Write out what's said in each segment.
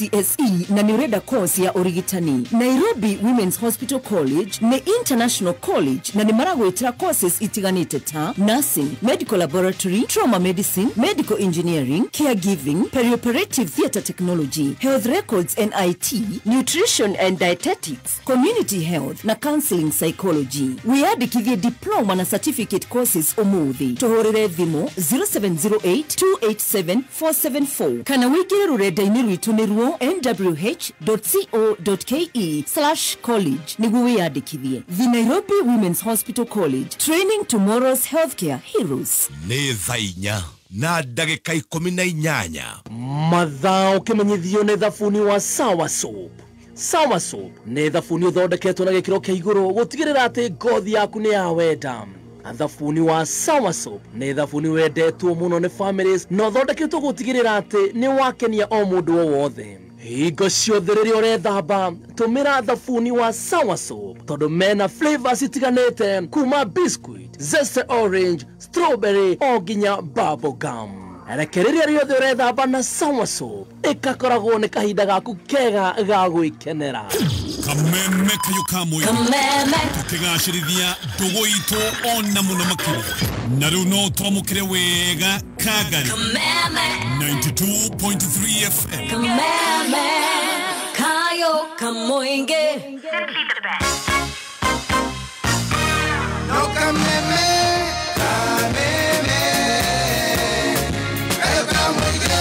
CSE na nĩ ũrenda course ya ũrigitani. Nairobi Women's Hospital College nĩ international college na nĩ maragwĩtĩra courses itiganĩte ta nursing, medical laboratory, trauma medicine, medical engineering, caregiving, perioperative theatre technology, health records and IT, nutrition and dietetics, community health na counseling psychology. Wĩyandĩkithie diploma na certificate courses ũmũthĩ. Tũhũrĩre thimũ 0708 287 474 kana wĩingĩre rũrenda-inĩ rwitũ nĩruo nwh.co.ke/college nĩguo wĩyandĩkithie. The Nairobi Women's Hospital College, training tomorrow's healthcare heroes. Nĩ thaa 4:18. Mathaa ũkĩmenyithio nĩ thabuni wa Sawa Soap. Sawa Soap nĩ thabuni ũthondeketwo na gĩkĩro kĩa igũrũ gũtigĩrĩra atĩ ngothi yaku nĩ ya wenda. Thabuni wa Sawa Soap nĩ thabuni wendetwo mũno nĩ families na ũthondeketwo gũtigĩrĩra atĩ nĩ wakenia o mũndũ o wothe. Hingo ciothe rĩrĩa ũrethamba tũmĩra thabuni wa Sawa Soap tondũ mena flavors itiganĩte kuma biscuit, zeste orange, strawberry o nginya bubble gum. Reke rĩrĩa rĩothe ũrethamba na Sawa Soap ĩgakoragwo nĩ kahinda gaku kega ga gwĩkenera. Kameme kayo kamwe tukigacĩrithia ndũgũ itũ ona mũno makĩria na rĩu no twamũkĩre wega Kagari 92.3 FM. Kameme kayo kamoinge. No kameme kameme kayo kamoinge.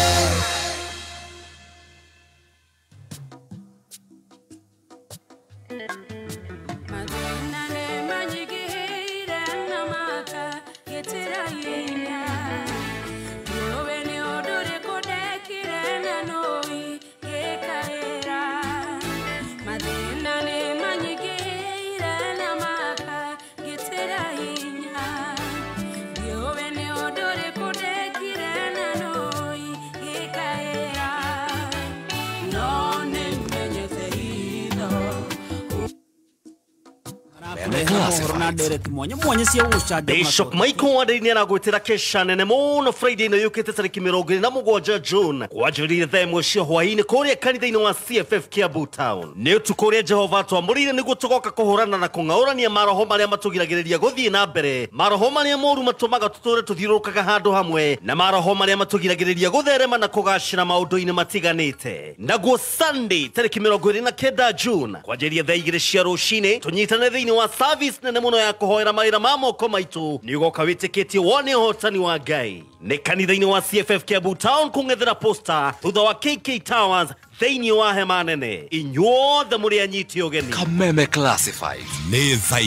Bishop Michael Wanderi nĩ aragwĩtĩra kesha nene mũno Friday ĩno yũkĩte tarĩki 27 June kwanjĩrĩria thaa 1 cia hwaĩ-inĩ kũrĩa kanitha-inĩ wa CFF Kiambu Town. Nĩ ũtukũ ũrĩa Jehova atwamũrĩire nĩguo tũgoka kũhũrana na kũng'aũrania maroho marĩa matũgiragĩrĩria gũthiĩ na mbere, maroho marĩa moru matũmaga tũtũre tũthiũrũrũkaga handũ hamwe, na maroho marĩa matũgiragĩrĩria gũtherema na kũgacĩra maũndũ-inĩ matiganĩte. Naguo Sunday tarĩki 29 June kwanjĩrĩria thaa 2 cia rũcinĩ tũnyitane thĩinĩ wa service nene mũno ya kũhoera mawĩra ma moko maitũ nĩ ũgoka wĩtĩkĩtie wone ũhotani wa Ngai. Nĩ kanitha-inĩ wa CFF Kiambu Town kũng'ethera posta thutha wa KK Towers thĩinĩ wa hema nene. Inyuothe mũrĩ anyiti ũgeni. Kameme Classified. Nĩ thaa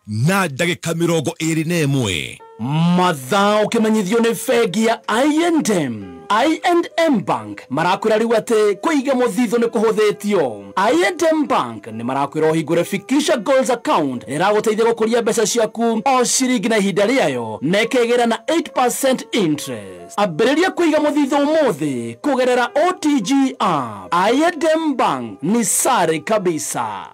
4:21. Mathaa ũkĩmenyithio nĩ bengi ya I&M. I&M Bank marakwĩra rĩu atĩ kũiga mũthithũ nĩ kũhũthĩtio. I&M Bank nĩ marakwĩra ũhingũre Fikisha Goals account ĩragũteithia gũkũria mbeca ciaku o ciringi na ihinda rĩayo na ĩkegĩra na 8% interest. Ambĩrĩria kũiga mũthithũ ũmũthĩ kũgerera OTG app. I&M Bank ni sare kabisa.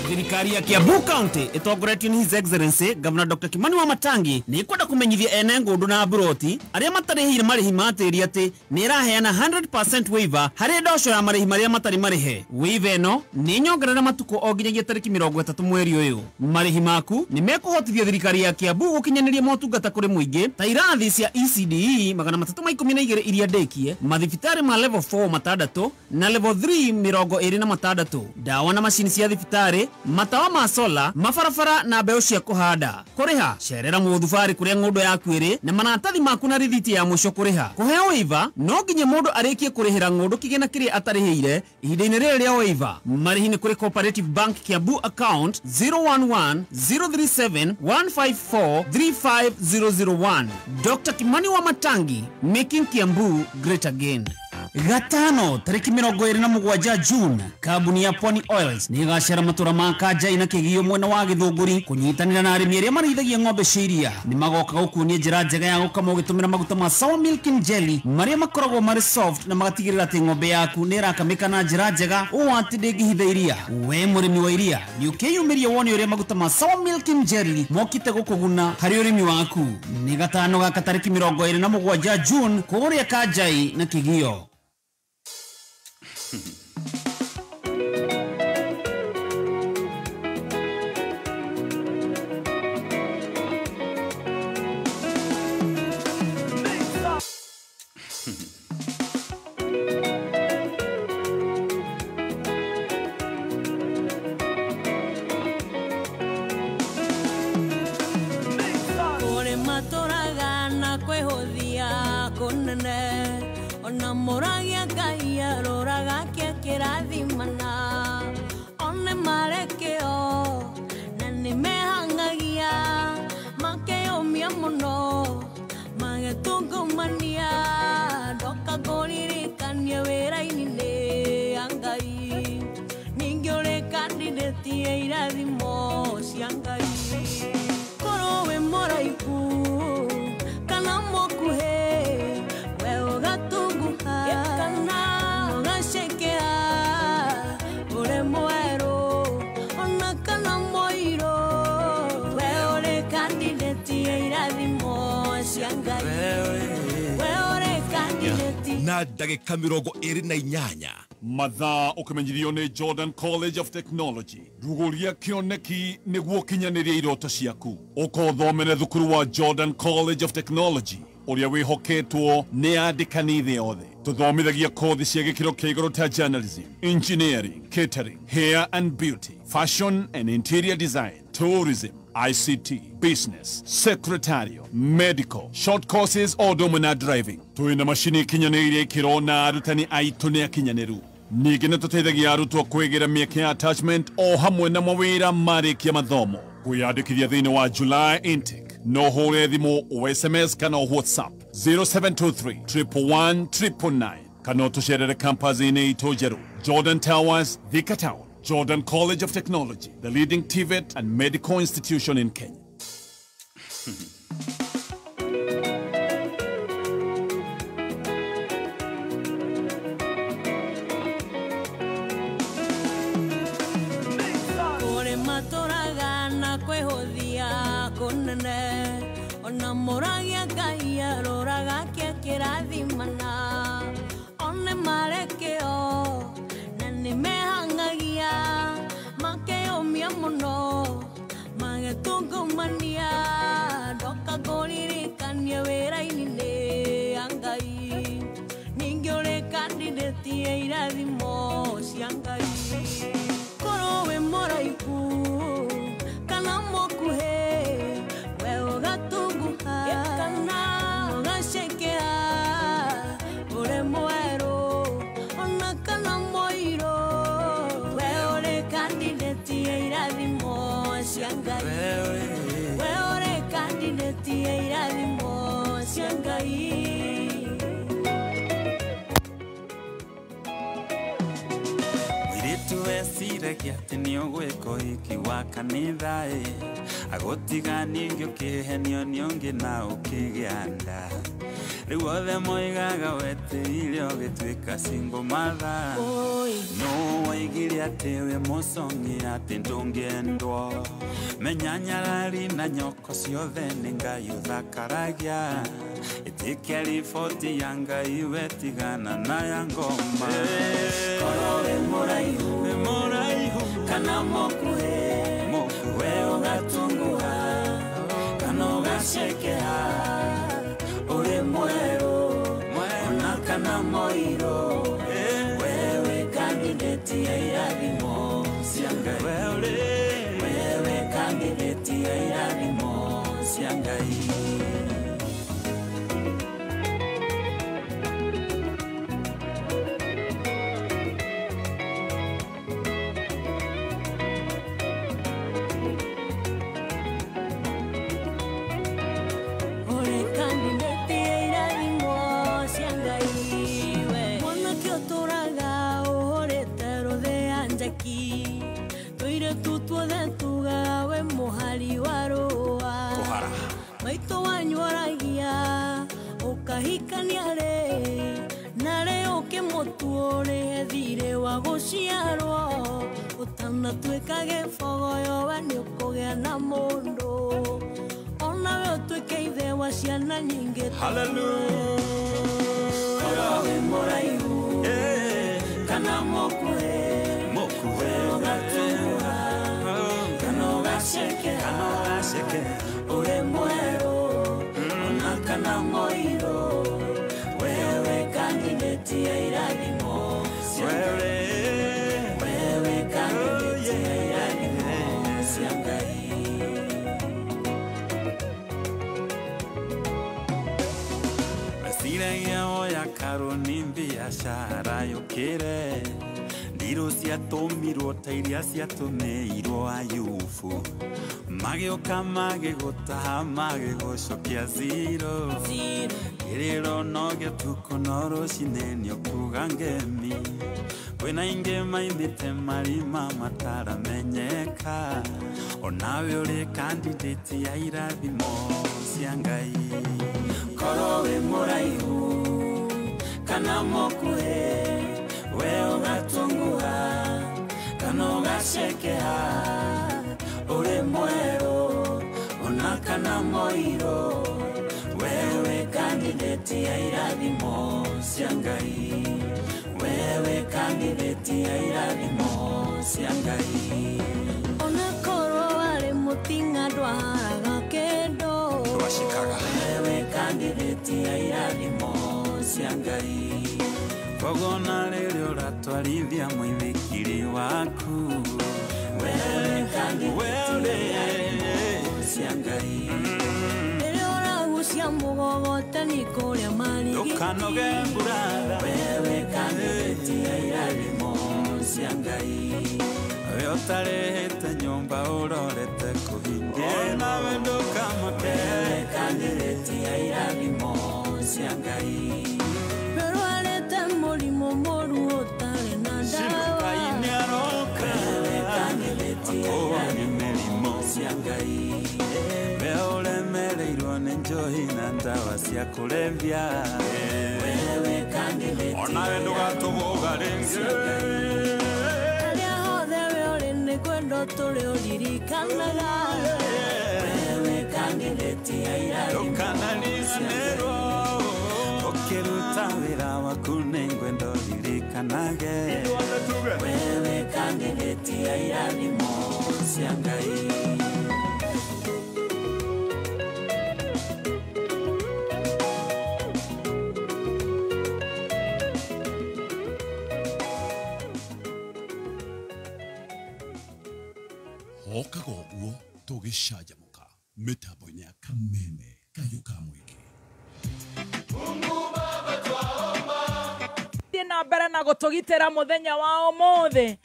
Thirikari ya Kiambu County ĩtongoretio nĩ His Excellency Governor Dr. Kimani Wamatangi nĩ ĩkwenda kũmenyithia ene ngũndũ na mburoti arĩa matarĩhĩire marĩhi ma tĩri atĩ nĩ ĩraheana 100% waiver harĩ ndoco ya marĩhi marĩa matarĩ marĩhe. Waiver ĩno nĩ nyongerera matukũ o nginyagia tarĩki 30 mweri ũyũ. Marĩhi maku nĩ mekũhotithia thirikari ya Kiambu gũkinyanĩria motungata kũrĩ mũingĩ ta irathi cia ECDE 312 iria ndĩkie, mathibitarĩ ma level 4 6 na level 3 26, ndawa na macini cia thibitarĩ, matawa ma sola, mabarabara na mbeũ cia kũhanda. Kũrĩha cerera mũthubarĩ kũrĩa ng'ũndũ yaku ĩrĩ na maratathi maku na rithiti ya mũico kũrĩha. Kũheo waiver no nginya mũndũ arĩkie kũrĩhĩra ng'ũndũ kĩgĩna kĩrĩa atarĩhĩire ihinda-inĩ rĩrĩ rĩa waiver. Marĩhi nĩ kũrĩ Cooperative Bank Kiambu account 011 037 154 35001. Dr. Kimani Wamatangi, making Kiambu great again. Gatano tariki 27 June kambuni ya Pwani Oils nĩ ĩgacera matũra ma Kanjai na Kĩgio mwena wa Gĩthũngũri kũnyitanĩra na arĩmi arĩa marĩithagia ng'ombe cia iria. Nĩ magoka gũkuonia njĩra njega ya gũkama ũgĩtũmĩra maguta ma Sour Milk and Jelly marĩa makoragwo marĩ soft na magatigĩrĩra atĩ ng'ombe yaku nĩ ĩrakamĩka na njĩra njega ũũ atĩ ndĩngĩhitha iria. We mũrĩmi wa iria nĩ ũkĩyumĩria wone ũrĩa maguta ma Sour Milk and Jelly mokĩte gũkũguna harĩ ũrĩmi waku. Nĩ gatano gaka tariki 27 June kũrĩa Kanjai na Kĩgio. Na ndagĩka 28 mathaa ũkĩmenyithio nĩ Jordan College of Technology. Rugũria kĩoneki nĩguo ũkinyanĩrie iroto ciaku. Ũka ũthomere thukuru wa Jordan College of Technology ũrĩa wĩhoketwo nĩ andĩkani thĩ yothe. Tũthomithagia kothi cia gĩkĩro kĩa igũrũ ta journalism, engineering, catering, hair and beauty, fashion and interior design, tourism, ICT, business, secretarial, medical, short courses o ũndũ na driving. Twĩna macini ikinyanĩirie ikĩro na arutani aitũ nĩ akinyanĩru. Ningĩ nĩ tũteithagia arutwo kwĩgĩra mĩeke ya attachment o hamwe na mawĩra marĩkia mathomo. Kwĩyandĩkithia thĩinĩ wa July intake no hũre thimũ o SMS kana o WhatsApp 0723 111 999 kana ũtũcerere campus-inĩ itũ njerũ Jordan Towers, Thika Town. Jordan College of Technology, the leading TVET and medical institution in Kenya. Atĩ nĩ ũgwĩka ũhiki wa kanitha ĩ agũtiga ningĩ ũkĩhenio nĩ ũngĩ na ũkĩgĩa nda rĩu othe moigaga wetĩire ũgĩtuĩka single mother no waigire atĩ wĩ mũcong'i atĩ ndũngĩendwo menya nyarari na nyoko ciothe nĩ Ngai ũthakaragia ĩtĩkia riboti ya Ngai wetigana na ya ngoma. Korwo wĩ mũraihu kana mũkuhĩ we ũgatunguha kana ũgacekeha ũrĩ mwerũ ona kana mũirũ we wĩ candidate ya irathimo cia Ngai we wĩ candidate ya irathimo cia Ngai. Candidate ya irathimo cia Ngai we. Ndũkanatuĩka gĩbogoyo we nĩũkũgĩa na mũndũ onawe ũtuĩke ithe wa ciana nyingĩ. Hallelujah. Korwo wĩ mũraihu kana mũkuhĩ, we ũgatunguha kana ũgacekeha, ũrĩ mwerũ ona kana mũirũ, wewe candidate ya irathimo cia Ngai. Wewe candidate ya irathimo cia Ngai. Meciragia oya karoni biacara yũkĩre ndirũ ciatũmirwo ta iria ciatũmĩirwo Ayubu magĩũka magĩgũtaha magĩgũcokia zero kĩrĩro no gĩtukũ no rũcinĩ nĩũkuga ngemi kwĩna ingĩ maimĩte marima mataramenyeka onawe ũrĩ candidate ya irathimo cia Ngai. Korwo wĩ mũraihu kana mũkuhĩ, we ũgatunguha kana ũgacekeha, ũrĩ mwerũ ona kana mũirũ, wewe candidate ya irathimo cia Ngai. Wewe candidate ya irathimo cia Ngai. Ona korwo warĩ mũting'a ndwaharaga kĩndũ, wewe candidate ya irathimo cia Ngai. Koguo na rĩrĩa ũratwarithia mũithikiri waku, wewe candidate ya irathimo cia Ngai. Rĩrĩa ũragucia mũgogoteni kũrĩa marigiti, ndũkanoge mburatha, wewe candidate ya irathimo cia Ngai. We ũtarĩhĩte nyũmba ũrorete kũhingĩra, nawe ndũkamake, wewe candidate ya irathimo cia Ngai. Wĩrwarĩte mũrimũ mũru ũtarĩ na ndawa, Ngai nĩaroka, wewe candidate ya akũhonie irathimo mĩrimũ cia Ngai. We ũremereirwo nĩ njohi na ndawa cia kũrebia, wewe candidate onawe ndũgatũgũga rĩngĩ. Harĩa hothe we ũrĩ nĩ kwendwo tũrĩ ũririkanaga, wewe candidate ya irathimo Ndũkanariganĩrwo ũkĩruta wĩra waku nĩngwenda ũririkanage, wewe candidate ya irathimo cia Ngai. Hokaga ũguo tũgĩcanjamũka mĩtambo-inĩ ya Kameme kayũ ka mũingĩ. Thiĩ na mbere na gũtũgitĩra mũthenya wa ũmũthĩ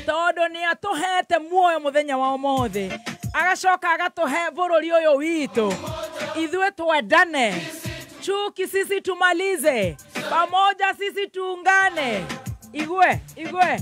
tondũ nĩ atũhete muoyo mũthenya wa ũmũthĩ, agacoka agatũhe bũrũri ũyũ witũ. Ithuĩ twendane, chuki sisi tumalize, pamoja sisi tuungane. Igwe igwe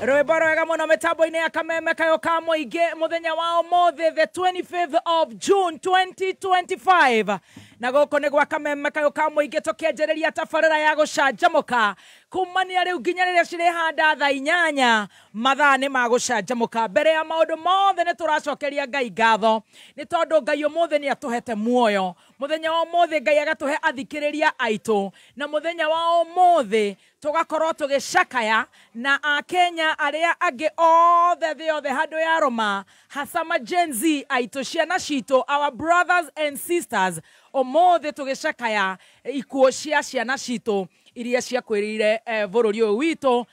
rwĩmbo rwega mũno mĩtambo-inĩ ya Kameme kayũ ka mũingĩ mũthenya wa ũmũthĩ the 25th of June 2025 na gũkũ nĩ gwa Kameme kayũ ka mũingĩ tũkĩanjĩrĩria tabarĩra ya gũcanjamũka kumania rĩu nginya rĩrĩa cirĩhanda thaa 8 mathaa nĩ ma gũcanjamũka. Mbere ya maũndũ mothe nĩ tũracokeria Ngai ngatho nĩ tondũ Ngai ũmũthĩ nĩ atũhete muoyo. Mũthenya wa ũmũthĩ Ngai agatũhe athikĩrĩria aitũ, na mũthenya wa ũmũthĩ tũgakorwo tũgĩcakaya na akenya arĩa angĩ othe thĩ yothe handũ ya rũma, hasa ma Gen Z aitũ, ciana citũ, our brothers and sisters, ũmũthĩ tũgĩcakaya ikuũ cia ciana citũ iria ciakwĩrĩire bũrũri ũyũ witũ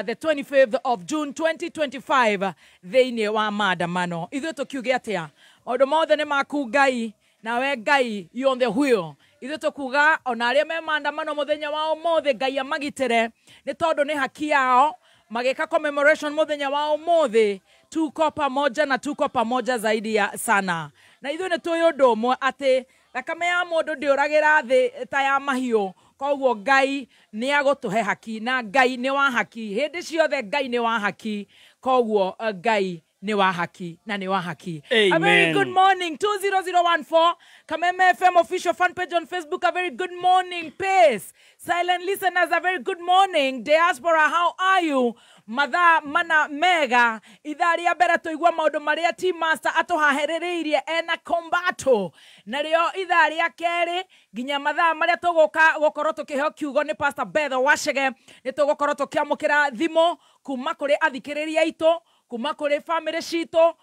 the 25th of June 2025 thĩinĩ wa maandamano. Ithuĩ tũkiuge atĩa? Maũndũ mothe nĩ maku Ngai, nawe Ngai you on the wheel. Ithuĩ tũkuga ona arĩa me maandamano mũthenya wa ũmũthĩ Ngai amagitĩre nĩ tondũ nĩ haki yao magĩka commemoration mũthenya wa ũmũthĩ. Tuko pamoja na tuko pamoja zaidi ya sana. Na ithuĩ nĩ tũĩ ũndũ ũmwe atĩ thakame ya mũndũ ndĩũragĩra thĩ ta ya mahiũ, koguo Ngai nĩ agũtũhe haki na Ngai nĩ wa haki hĩndĩ ciothe. Ngai nĩ wa haki, koguo Ngai nĩ wa haki na nĩ wa haki. A very good morning 20014 Kameme FM official fan page on Facebook. A very good morning Pace. Silent listeners, a very good morning. Diaspora, how are you? Mathaa mana mega ithaa rĩa mbere tũigua maũndũ marĩa Team Master atũhaherĩrĩirie ena kombato, narĩo ithaa rĩa kerĩ nginya mathaa marĩa tũgũka gũkorwo tũkĩheo kiugo nĩ Pastor Betho Wachege, nĩ tũgũkorwo tũkĩamũkĩra thimũ kuma kũrĩ athikĩrĩria aitũ, kuma kũrĩ bamĩrĩ citũ,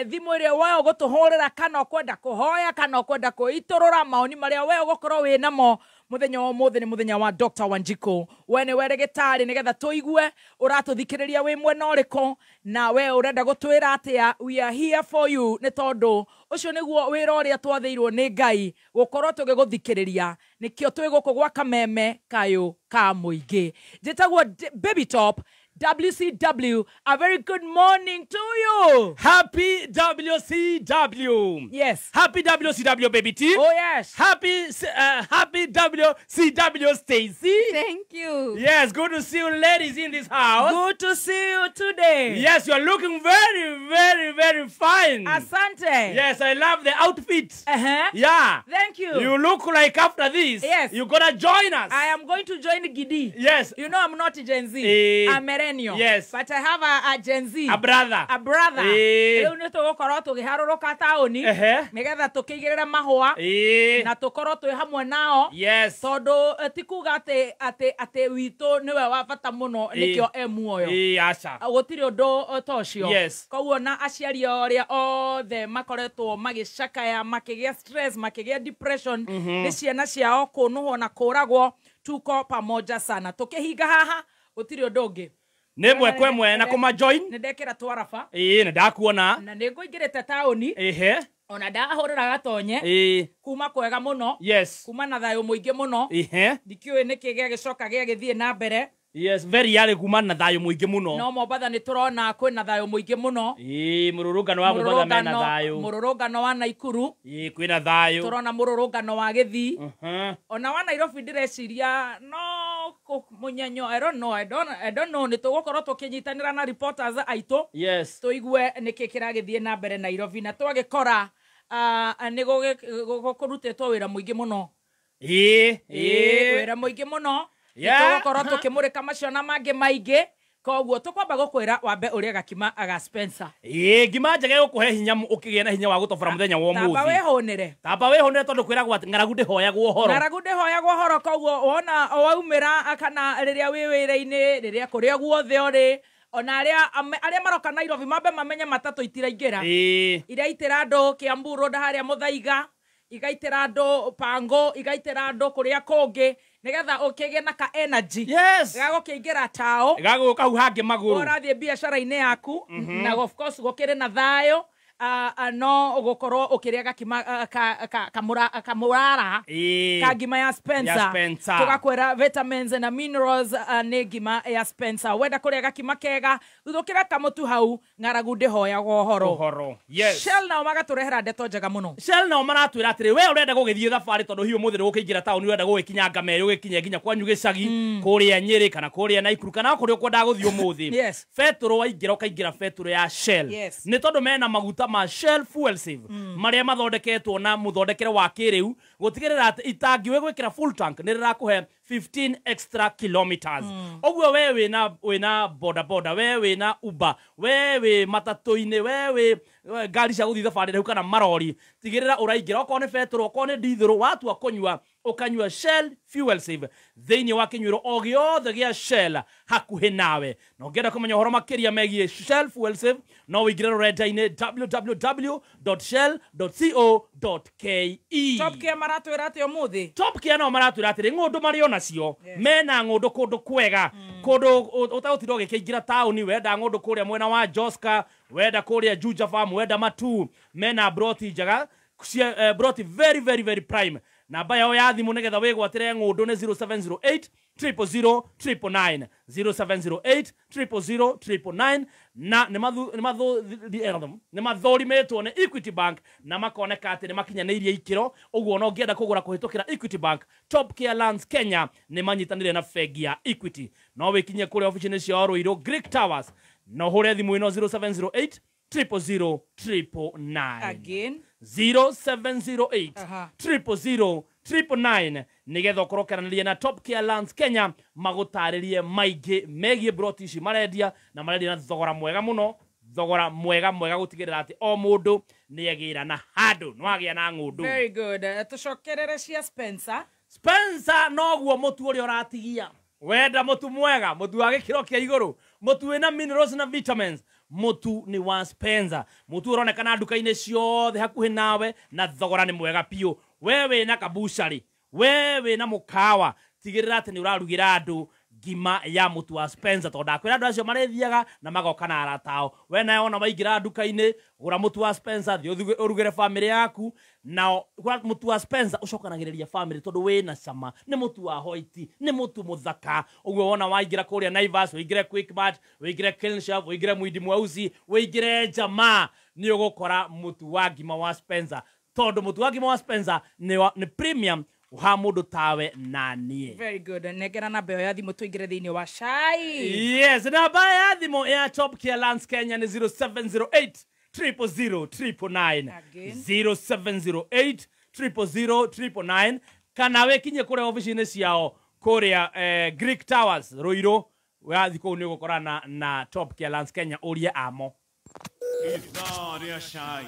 thimũ ĩrĩa we ũgũtũhũrĩra kana ũkwenda kũhoya kana ũkwenda kwĩitũrũra maoni marĩa we ũgũkorwo wĩ namo mũthenya wa ũmũthĩ. Nĩ mũthenya wa Dr. Wanjiku, we nĩwe rĩgĩtarĩ, nĩgetha tũigue ũratũthikĩrĩria wĩ mwena ũrĩkũ na we ũrenda gũtwĩra atĩa. We are here for you, nĩ tondũ ũcio nĩguo wĩra ũrĩa twathĩirwo nĩ Ngai gũkorwo tũgĩgũthikĩrĩria, nĩkĩo twĩ gũkũ gwa Kameme Kayũ ka Mũingĩ. Njĩtagwo Baby Top WCW. A very good morning to you. Happy WCW. Yes. Happy WCW, Baby T. Oh, yes. Happy happy WCW, Stacy. Thank you. Yes, good to see you ladies in this house. Good to see you today. Yes, you're looking very, very, very fine. Asante. Yes, I love the outfit. Yeah. Thank you. You look like after this, yes, you're gonna join us. I am going to join Gidi. Yes. You know I'm not Gen Z. I'm millennial. Yes. But I have a Gen Z. A brother. A brother. Rĩu nĩ tũgũkorwo tũkĩharũrũka taũni nĩgetha tũkĩigĩrĩre mahũa na tũkorwo twĩ hamwe nao. Yes. Tondũ ti kuga atĩ atĩ atĩ witũ nĩwe wa bata mũno nĩkĩo e muoyo. Aca. Gũtirĩ ũndũ ta ũcio. Yes. Koguo na aciari arĩa othe makoretwo magĩcakaya, makĩgĩa stress, makĩgĩa depression nĩ ciana ciao kũnũhwo na kũragwo, tuko pamoja sana. Tũkĩhinga haha gũtirĩ ũndũ ũngĩ. Nĩ mwe kwa mwe na kũma join. Nĩ ndekĩra twaraba. Ĩĩ, nĩ ndakuona. Na nĩ ngũingĩrĩte taũni. Ehe. Ona ndahũrĩra gatonye. Ĩĩ. Kuma kwega mũno. Yes. Kuma na thayũ mũingĩ mũno. Ehe. Ndikĩũĩ nĩkĩ gĩagĩcoka gĩagĩthiĩ na mbere. Yes, very yarĩ kuma na thayũ mũingĩ mũno. No Mombatha nĩ tũrona kwĩna thayũ mũingĩ mũno. Ĩĩ, mũrũrũngano wa Mombatha mena thayũ. Mũrũrũngano wa Naikuru. Ĩĩ, kwĩna thayũ. Tũrona mũrũrũngano wa Gĩthii. Ona wa Nairobi ndĩreciria no mũnyenyo, I don't know, I don't know. Nĩ tũgũkorwo tũkĩnyitanĩra na reporters aitũ. Yes. Tũigue nĩkĩ kĩragĩthiĩ na mbere Nairobi, na twagĩkora nĩ gũkũrutĩtwo wĩra mũingĩ mũno. Ĩĩ, wĩra mũingĩ mũno. Tũgũkorwo tũkĩmũrĩka macio na mangĩ maingĩ, koguo tũkwamba gũkwĩra wambe ũrĩe gakima aga Spencer. Ĩĩ, ngima njega ĩgũkũhe hinya, ũkĩgĩa na hinya wa gũtobora mũthenya wa ũmũthĩ. Tamba wĩhũnĩre. Tamba wĩhũnĩre tondũ kwĩragwo atĩ ng'aragu ndĩhoyagwo ũhoro. Ng'aragu ndĩhoyagwo ũhoro, koguo wona waumĩra kana rĩrĩa wĩ wĩra-inĩ, rĩrĩa kũrĩa guothe ũrĩ, ona arĩa maroka Nairobi mambe mamenye matatũ itiraingĩra. Iraitĩra andũ Kiambu Road harĩa Mũthaiga, igaitĩra andũ Pango, igaitĩra andũ kũrĩa kũngĩ, nĩgetha ũkĩgĩe na ka energy. Yes. Gagũkĩingĩra tao. Gagũka hau hangĩ magũrũ. Ũrathiĩ biacara-inĩ yaku, na of course gũkĩrĩ na thayũ, no ũgũkorwo ũkĩrĩa gakima kamũrara ka ngima ya Spencer. Tũgakwĩra vitamins na minerals nĩ ngima ya Spencer. Wenda kũrĩa gakima kega, thuthũkĩra kamũtu hau, ng'aragu ndĩhoyagwo ũhoro. Yes. Shell nao magatũrehera ndeto njega mũno. Shell nao maratwĩra atĩrĩ, we ũrenda gũgĩthiĩ thabarĩ tondũ hihi ũmũthĩ nĩũgũkĩingĩra taũni, ũrenda gũgĩkinya Ngameri, ũgĩkinye nginya kwanyu gĩcagi, kũrĩa Nyĩrĩ kana kũrĩa Naikuru kana kũrĩa ũkwendaga gũthiĩ ũmũthĩ. Yes. Betũrũ waingĩra ũkaingĩra betũrũ ya Shell. Yes. Nĩ tondũ mena maguta ma Shell Fuel Save marĩa mathondeketwo na mũthondekere wa kĩrĩu gũtigĩrĩra atĩ itangi wĩgwĩkĩra full tank nĩ rĩrakũhe 15 extra kilometers. Ũguo we wĩna boda boda, we wĩna Uber, we wĩ matatũ-inĩ, we wĩ ngari cia gũthiĩ thabarĩ rĩu kana marori, tigĩrĩra ũraingĩra okorwo nĩ betũrũ, okorwo nĩ dithũrũ, watua kũnyua ũkanyua Shell Fuel Save thĩinĩ wa kĩnyuĩro o gĩothe gĩa Shell hakuhĩ nawe. Na ũngĩenda kũmenya ũhoro makĩria megiĩ Shell Fuel Save no ũingĩre rũrenda-inĩ www.shell.co.ke. Top Care maratwĩra atĩ ũmũthĩ? Top Care nao maratwĩra atĩrĩ, ng'ũndũ marĩ onacio, mena ng'ũndũ kũndũ kwega, kũndũ ũtagũtinda ũgĩkĩingĩra taũni, wenda ng'ũndũ kũrĩa mwena wa Joska, wenda kũrĩa Juja Farm, wenda Matu, mena broti njega, broti very very very prime. Namba yao ya thimũ nĩgetha wĩgwatĩre ng'ũndũ nĩ 0708 000 999, 0708 000 999, na nĩ mathũrimĩtwo nĩ Equity Bank na makoneka atĩ nĩ makinyanĩirie ikĩro. Ũguo no ũngĩenda kũgũra kũhĩtũkĩra Equity Bank, Top Care Lands Kenya nĩ manyitanĩire na bengi ya Equity. No wĩkinyie kũrĩa obici-inĩ ciao Ruiru Greek Towers, na ũhũre thimũ ĩno 0708 000 999. Again. 0708 000 999 Nĩgetha ũkorwo ũkĩaranĩria na Top Care Lands Kenya magũtarĩrie maingĩ megiĩ broti ici marendia, na marendia na thogora mwega mũno, thogora mwega mwega, gũtigĩrĩra atĩ o mũndũ nĩagĩra na handũ, nĩwagĩa na ng'ũndũ. Very good. Tũcokerere cia Spencer. Spencer noguo mũtu ũrĩa ũratigia. Wenda mũtu mwega, mũtu wa gĩkĩro kĩa igũrũ, mũtu wĩna minerals na vitamins, mũtu nĩ wa Spencer. Mũtu ũronekana nduka-inĩ ciothe hakuhĩ nawe, na thogora nĩ mwega biũ. We wĩna kabucari, we wĩna mũkawa, tigĩrĩra atĩ nĩ ũrarugĩra andũ ngima ya mũtu wa Spencer, tondũ ndakwĩra andũ acio marĩthiaga na magoka na arata ao. We nawe wona waingĩra nduka-inĩ, gũra mũtu wa Spencer, thiĩ ũrugĩre bamĩrĩ yaku. Nao mũtu wa Spencer ũcokanagĩrĩria bamĩrĩ tondũ wĩna cama, nĩ mũtu wa white, nĩ mũtu mũthaka. Ũguo wona waingĩra kũrĩa Naivas, ũingĩre Quickmart, ũingĩre Cleanshelf, ũingĩre Mwindi Mweusi, ũingĩre Jamaa, nĩ ũgũkora mũtu wa ngima wa Spencer, tondũ mũtu wa ngima wa Spencer nĩ premium ha mũndũ tawe na niĩ. Very good. Nengera namba ĩyo ya thimũ tũingĩre thĩinĩ wa cai. Yes, namba ya thimũ ya Top Care Lands Kenya nĩ 0708 000 999. 0708 000 999, kana wĩkinye kũrĩa obici-inĩ ciao kũrĩa Greek Towers Ruiru, wathiĩ kũu nĩ ũgũkorana na Top Care Lands Kenya ũrie amo. Ithaa rĩa cai.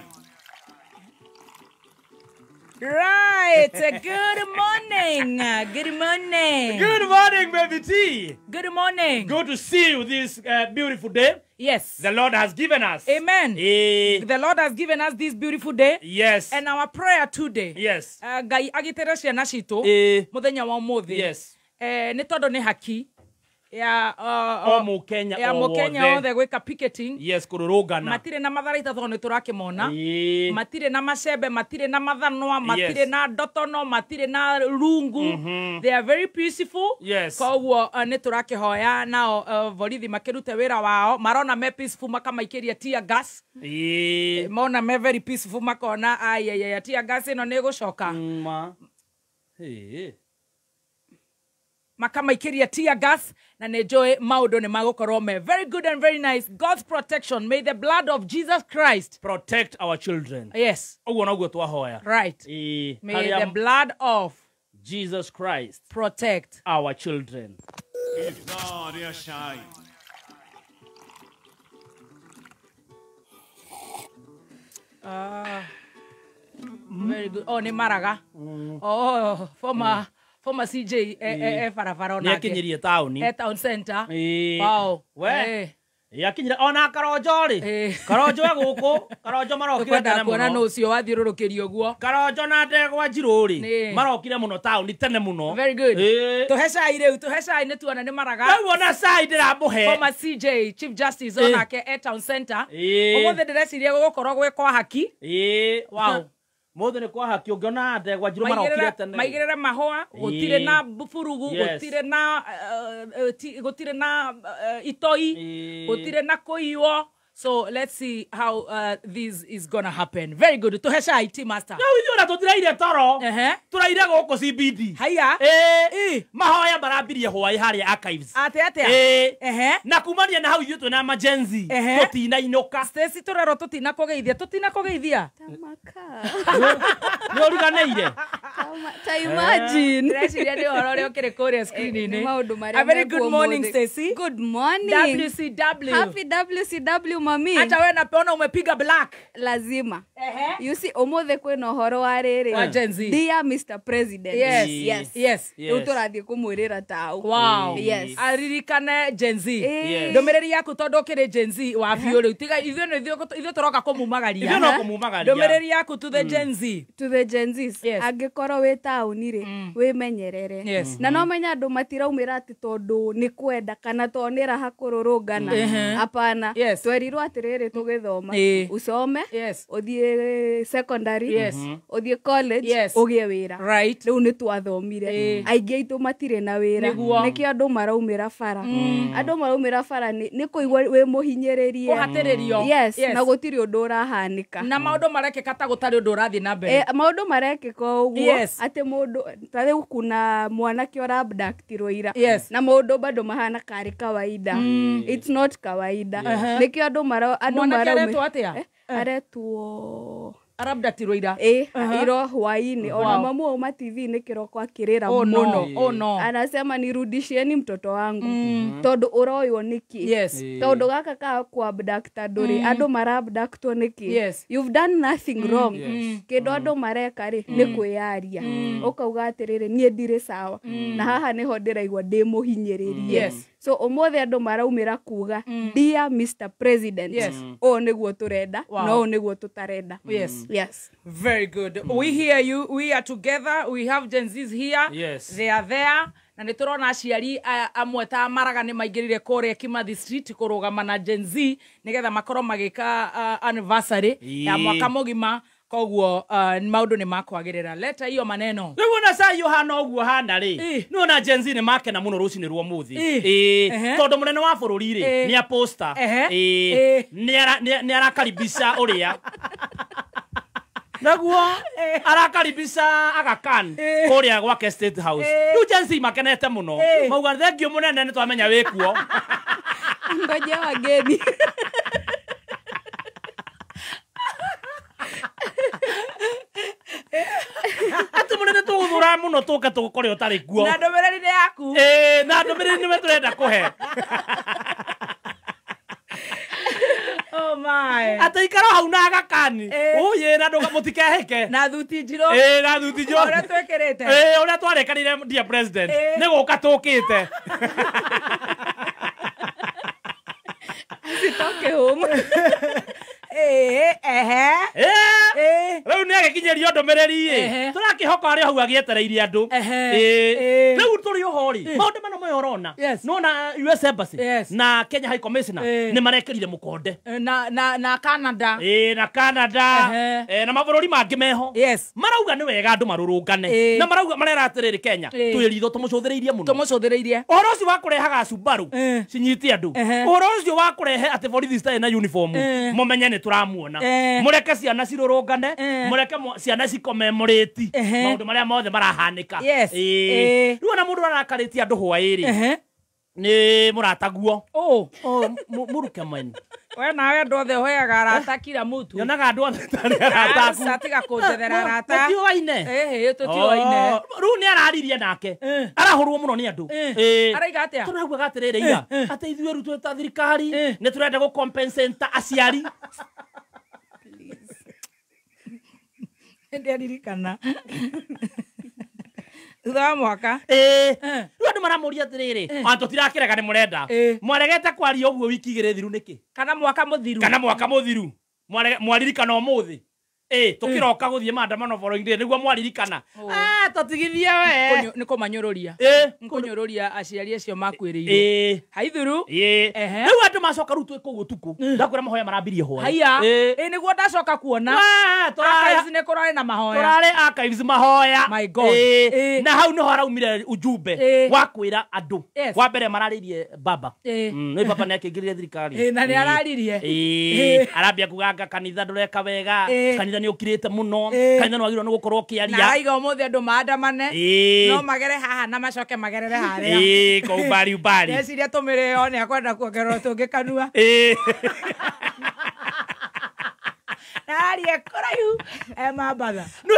Right. Good morning. Good morning. Good morning, baby T. Good morning. Good to see you this beautiful day. Yes. The Lord has given us. Amen. The Lord has given us this beautiful day. Yes. And our prayer today. Yes. Ngai agitĩre ciana citũ mũthenya wa ũmũthĩ. Yes. Nĩ tondũ nĩ haki ya o Mũkenya ya Mũkenya othe gwĩka picketing. Yes, kũrũrũngana. Matirĩ na matharaita tondũ nĩ tũrakĩmona. Matirĩ na macembe, matirĩ na mathanwa, matirĩ na ndotono, matirĩ na rungu. They are very peaceful. Yes. Koguo nĩ tũrakĩhoya nao borithi makĩrute wĩra wao, marona me peaceful makamaikĩria tear gas. Mona me very peaceful makona ayayaya tear gas ĩno nĩ ĩgũcoka. Makamaikĩria tear gas, na nĩ njũĩ maũndũ nĩ magũkorwo me very good and very nice. God's protection, may the blood of Jesus Christ protect our children. Yes. Ũguo noguo twahoya. Right. May the blood of Jesus Christ protect our children. Ithaa rĩa cai. Very good. Oh, nĩ maraga. Oh, former CJ barabara onake. Nĩakinyirie taũni. Town center. Wow. We. Yakinyire ona Karonjo rĩ. Karonjo e gũkũ, Karonjo marokire tene mũno. Kuona no ũcio wathiũrũrũkĩrio ũguo. Karonjo na Ndegwa Njirũ rĩ, marokire mũno taũni tene mũno. Very good. Tũhe cai rĩu, tũhe cai nĩ tuona nĩ maraga. Rĩu ona cai ndĩramũhe. Former CJ Chief Justice onake e town center. Ũmũthĩ ndĩreciria gũgũkorwo gwĩ kwa haki. Wow. Mũthĩ nĩ kwa haki, ũngĩona Ndegwa Njirũ marokire tene. Maigĩrĩre mahũa, gũtirĩ na burugu, gũtirĩ na gũtirĩ na itoi, gũtirĩ na kũiywo. So let's see how this is gonna happen. Very good. Tũhe cai, tea master. Rĩu ithuĩ ona tũtiraire toro. Tũraire gũkũ CBD. Haiya. Mahoya marambirie hwaĩ harĩa archives. Atĩ atĩa? Na kumania na hau ithuĩ twĩna majenzi. Tũtinainũka. Stacy tũrerwo tũtinakũgeithia. Tũtinakũgeithia. Nĩ ũriganĩire. Ta imagine. Ndĩreciria nĩ ũhoro ũrĩa ũkĩrĩ kũrĩa screen-inĩ. Maũndũ marĩa A very good morning, Stacy. Good morning. WCW. Happy WCW, mami. Hata wewe napeona umepiga black. Lazima. You see, ũmũthĩ kwĩna ũhoro wa rĩrĩ. Wa Gen Z. Dear Mr. President. Yes. Yes. Yes. Rĩu tũrathiĩ kũmwĩrĩra tau. Wow. Yes. Aririkane Gen Z. Ndũmĩrĩri yaku tondũ ũkĩrĩ Gen Z wa biũ rĩu. Tiga ithuĩ ithuĩ tũroka kũmumagaria. Ithuĩ no kũmumagaria. Ndũmĩrĩri yaku to the Gen Z. To the Gen Zs. Angĩkorwo wĩ taũni rĩ, wĩmenyerere. Na no menya andũ matiraumĩra atĩ tondũ nĩ kwenda kana tondũ nĩ raha kũrũrũngana. Hapana. Twerirwo atĩrĩrĩ tũgĩthoma. Usome, ũthiĩ secondary, ũthiĩ college, ũgĩe wĩra. Right. Rĩu nĩ twathomire. Aingĩ aitũ matirĩ na wĩra. Nĩkĩo andũ maraumĩra bara. Andũ maraumĩra bara nĩ kũigua wĩ mũhinyĩrĩrie. Kũhatĩrĩrio. Yes. Na gũtirĩ ũndũ ũrahanĩka. Na maũndũ marekĩka ta gũtarĩ ũndũ ũrathiĩ na mbere. Maũndũ marekĩka ũguo atĩ mũndũ ta rĩu kuna mwanake ũra-abductirwo ira. Na maũndũ bado mahana karĩ kawaida. It's not kawaida. Nĩkĩo andũ mwanake aretwo atĩa? Aretwo Arabdatirwo ira. Ĩ, iro hwaini. Ona mamu auma TV-inĩ kĩroko akĩrĩra mũno. Oh no. Anasema, "Nirudishieni mtoto wangu," tondũ ũroywo nĩkĩ? Tondũ gaka ka kuabduct andũ rĩ, andũ maraabductwo nĩkĩ? You've done nothing wrong. Kĩndũ andũ mareka rĩ, nĩ kwĩyaria, ũkauga atĩrĩrĩ, niĩ ndirĩ sawa na haha nĩho ndĩraigua ndĩ mũhinyĩrĩrie. So ũmũthĩ andũ maraumĩra kuga, "Dear Mr President, ũũ nĩguo tũrenda na ũũ nĩguo tũtarenda." Yes. Very good. We hear you. We are together. We have Gen Zs here. They are there. Na nä tå rona aciari amwe ta Maraga nä maingä rire kå rä a Kimathi Street kå rå gama na Gen Z nä getha makorwo magä ka anniversary ya mwaka må gima. Koguo maå ndå nä makwagä rä ra leta hiyo maneno. Rĩu ona cai ũhana ũguo hana rĩ, nĩ ona Gen Z nĩ makena mũno rũcinĩ rwa ũmũthĩ. Tondũ mũnene wa bũrũri rĩ, nĩ aposta. Nĩ arakaribisha ũrĩa naguo arakaribisha Aga Khan kũrĩa gwake State House. Rĩu Gen Z makenete mũno, mauga, "Thengiũ mũnene, nĩ twamenya wĩkuo." Ngoja wageni. Atĩ mũnene, tũgũthũra mũno tũke tũkore ũtarĩ kuo. Na ndũmĩrĩri nĩ yaku. Ĩĩ, na ndũmĩrĩri nĩwe tũrenda kũhe. Oh my. Atĩ ikara hau na Aga Khan ũyĩ na ndũga mũtikehĩke. Na thuti njirũ. Ĩĩ, na thuti njirũ. Ũrĩa twĩkĩrĩte. Ĩĩ, ũrĩa twarĩkanĩire, dear president, nĩ gũka tũkĩte. Asitoke home. Ĩĩ, ehe. Rĩu nĩ agĩkinyĩrio ndũmĩrĩri ĩ, tũrakĩhoka arĩ hau agĩetereire andũ. Rĩu tũrĩ oho rĩ, maũndũ mano moya ũrona nona US Embassy na Kenya High Commissioner nĩ marekĩrire mũkonde. Na Canada. Ĩĩ, na Canada. Na mabũrũri mangĩ meho marauga nĩ wega andũ marũrũngane na marauga marera atĩrĩrĩ, Kenya twĩ ritho tũmũcũthĩrĩirie mũno. Tũmũcũthĩrĩirie. Ũhoro ũcio wa kũrehaga Subaru cinyite andũ, ũhoro ũcio wa kũrehe atĩ borithi citarĩ na uniform, mũmenye nĩ tũramuona. Mũreke ciana cirũrũngane, mũreke ciana cikomemorate maũndũ marĩa mothe marahanĩka. Rĩu ona mũndũ arakarĩtie andũ hwaĩ-rĩ nĩ mũrataguo mũruke mwene. We nawe andũ othe ũheaga arata kila mtu. Nyonaga andũ othe tarĩ arata aku. Aca, tiga kũnjethera arata. Tũtiũaine. Ĩhĩ, tũtiũaine. Rĩu nĩ araririe nake arahũrwo mũno nĩ andũ. Araiga atĩa? Tondũ augaga atĩrĩrĩ, ira atĩ ithuĩ rĩu twĩ ta thirikari nĩ tũrenda gũ compensate aciari. Ndiaririkana thutha wa mwaka. Ĩĩ, rĩu andũ maramũria atĩrĩrĩ, ona tũtirakĩrega nĩ mũrenda mwaregete kwaria ũguo wiki 2 thiru nĩkĩ? Kana mwaka mũthiru. Kana mwaka mũthiru. Mwaririkana ũmũthĩ tũkĩroka gũthiĩ maandamano bũrũri-inĩ nĩguo mwaririkana. Ah, tũtigithie we. Nĩ kũmanyũrũria. Kũnyũrũria aciari acio makuĩrĩirwo. Haithuru. Rĩu andũ macoka rĩu twĩ kũu ũtukũ ndakwĩra mahoya marambirie hwaĩ. Haiya. Ĩ, nĩguo ndacoka kuona. Archives nĩ kũrarĩ na mahoya. Tũrarĩ archives mahoya. My God. Na hau nĩho haraumire ujumbe wa kwĩra andũ. Wa mbere mararĩirie baba. Nĩ baba nĩ akĩingĩrire thirikari. Ĩ, na nĩ araririe. Arambia kuganga kanitha ndũreka wega, kanitha nĩ ũkirĩte mũno, kanitha nĩ wagĩrĩirwo nĩ gũkorwo Na ũkĩaria. araiga ũmũthĩ andũ maandamane no magere haha na macoke magerere harĩa. Kwa umbali umbali. Ndeciria tũmĩrĩo nĩ akwenda kuongererwo tũngĩ kanua. Arie kũraihu e mambatha. Nĩ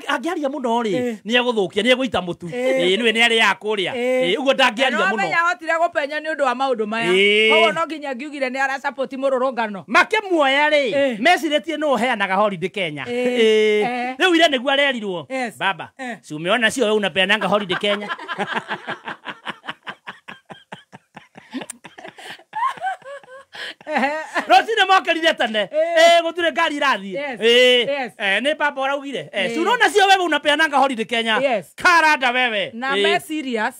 angĩaria mũno rĩ, nĩ egũthũkia, nĩ egũita mũtu. Nĩwe nĩ arĩaga kũrĩa. Ũguo ndangĩaria mũno. Amenya ahotire gũpenya nĩ ũndũ wa maũndũ maya. Koguo no nginya ngiugire nĩ arasapoti mũrũrũngano. Makĩmuoya rĩ, mecirĩtie nũ ũheanaga holiday Kenya. Rĩu ira nĩguo arerirwo, "Baba, si umeona sio wewe unapeananga holiday Kenya?" Rũcinĩ mokĩrire tene, gũtirĩ ngari irathiĩ. Nĩ baba ũraugire, "Si unaona sio wewe unapeananga holiday Kenya?" Karanda wewe. Na me serious.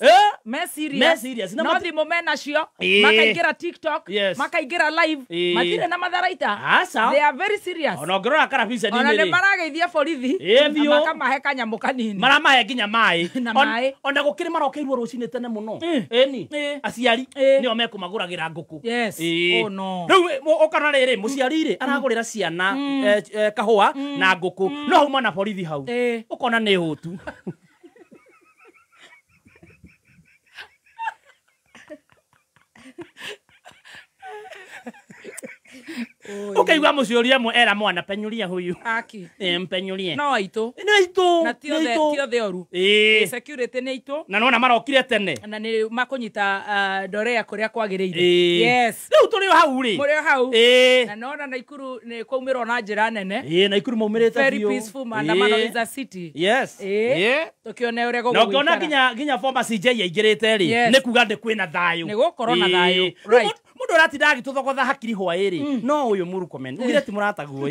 Me serious. Me serious. Na no thimũ menacio, makaingĩra TikTok, makaingĩra live, matirĩ na matharaita. Aca. They are very serious. Ona ũngĩrora karabiceni-inĩ ona nĩ rĩ, marageithia borithi Ĩĩ, na biũ. makamahe kanyamũ kanini. Maramahe nginya maĩ. Na maĩ. Ona gũkĩrĩ marokeirwo rũcinĩ tene mũno, ĩni aciari nĩo mekũmagũragĩra ngũkũ. Oh, no. Rĩu ũkona rĩrĩ, mũciari rĩ aragũrĩra ciana kahũa na ngũkũ, no hauma na borithi hau, ũkona nĩ hũtu. Ukaigua muciũria mwe era mwana penyuria huyu. Aki. Mpenyurie. No aitũ. Nĩ aitũ. Na ti othe oru. Security nĩ aitũ. Na nona marokire tene. Na nĩ makũnyita ndorea kũrĩa kwagĩrĩire. Yes. Rĩu tũrĩ o hau rĩ. Mũrĩ o hau. Na nona Naikuru nĩ kwaumĩrwo na njĩra nene. Naikuru maumĩrĩte biũ. Very peaceful maandamano is a city. Yes. Tũkĩone ũrĩa gũgũikara. Na ũkĩona nginya former CJ yaingĩrĩte rĩ. Nĩ kuga ndĩ kwĩna thayũ. Nĩ gũkorwo na thayũ. Right. Mũndũ ũratinda agĩtũthogotha hakiri hwaĩ-rĩ no ũyũ Murkomen ugire ti mũrataguo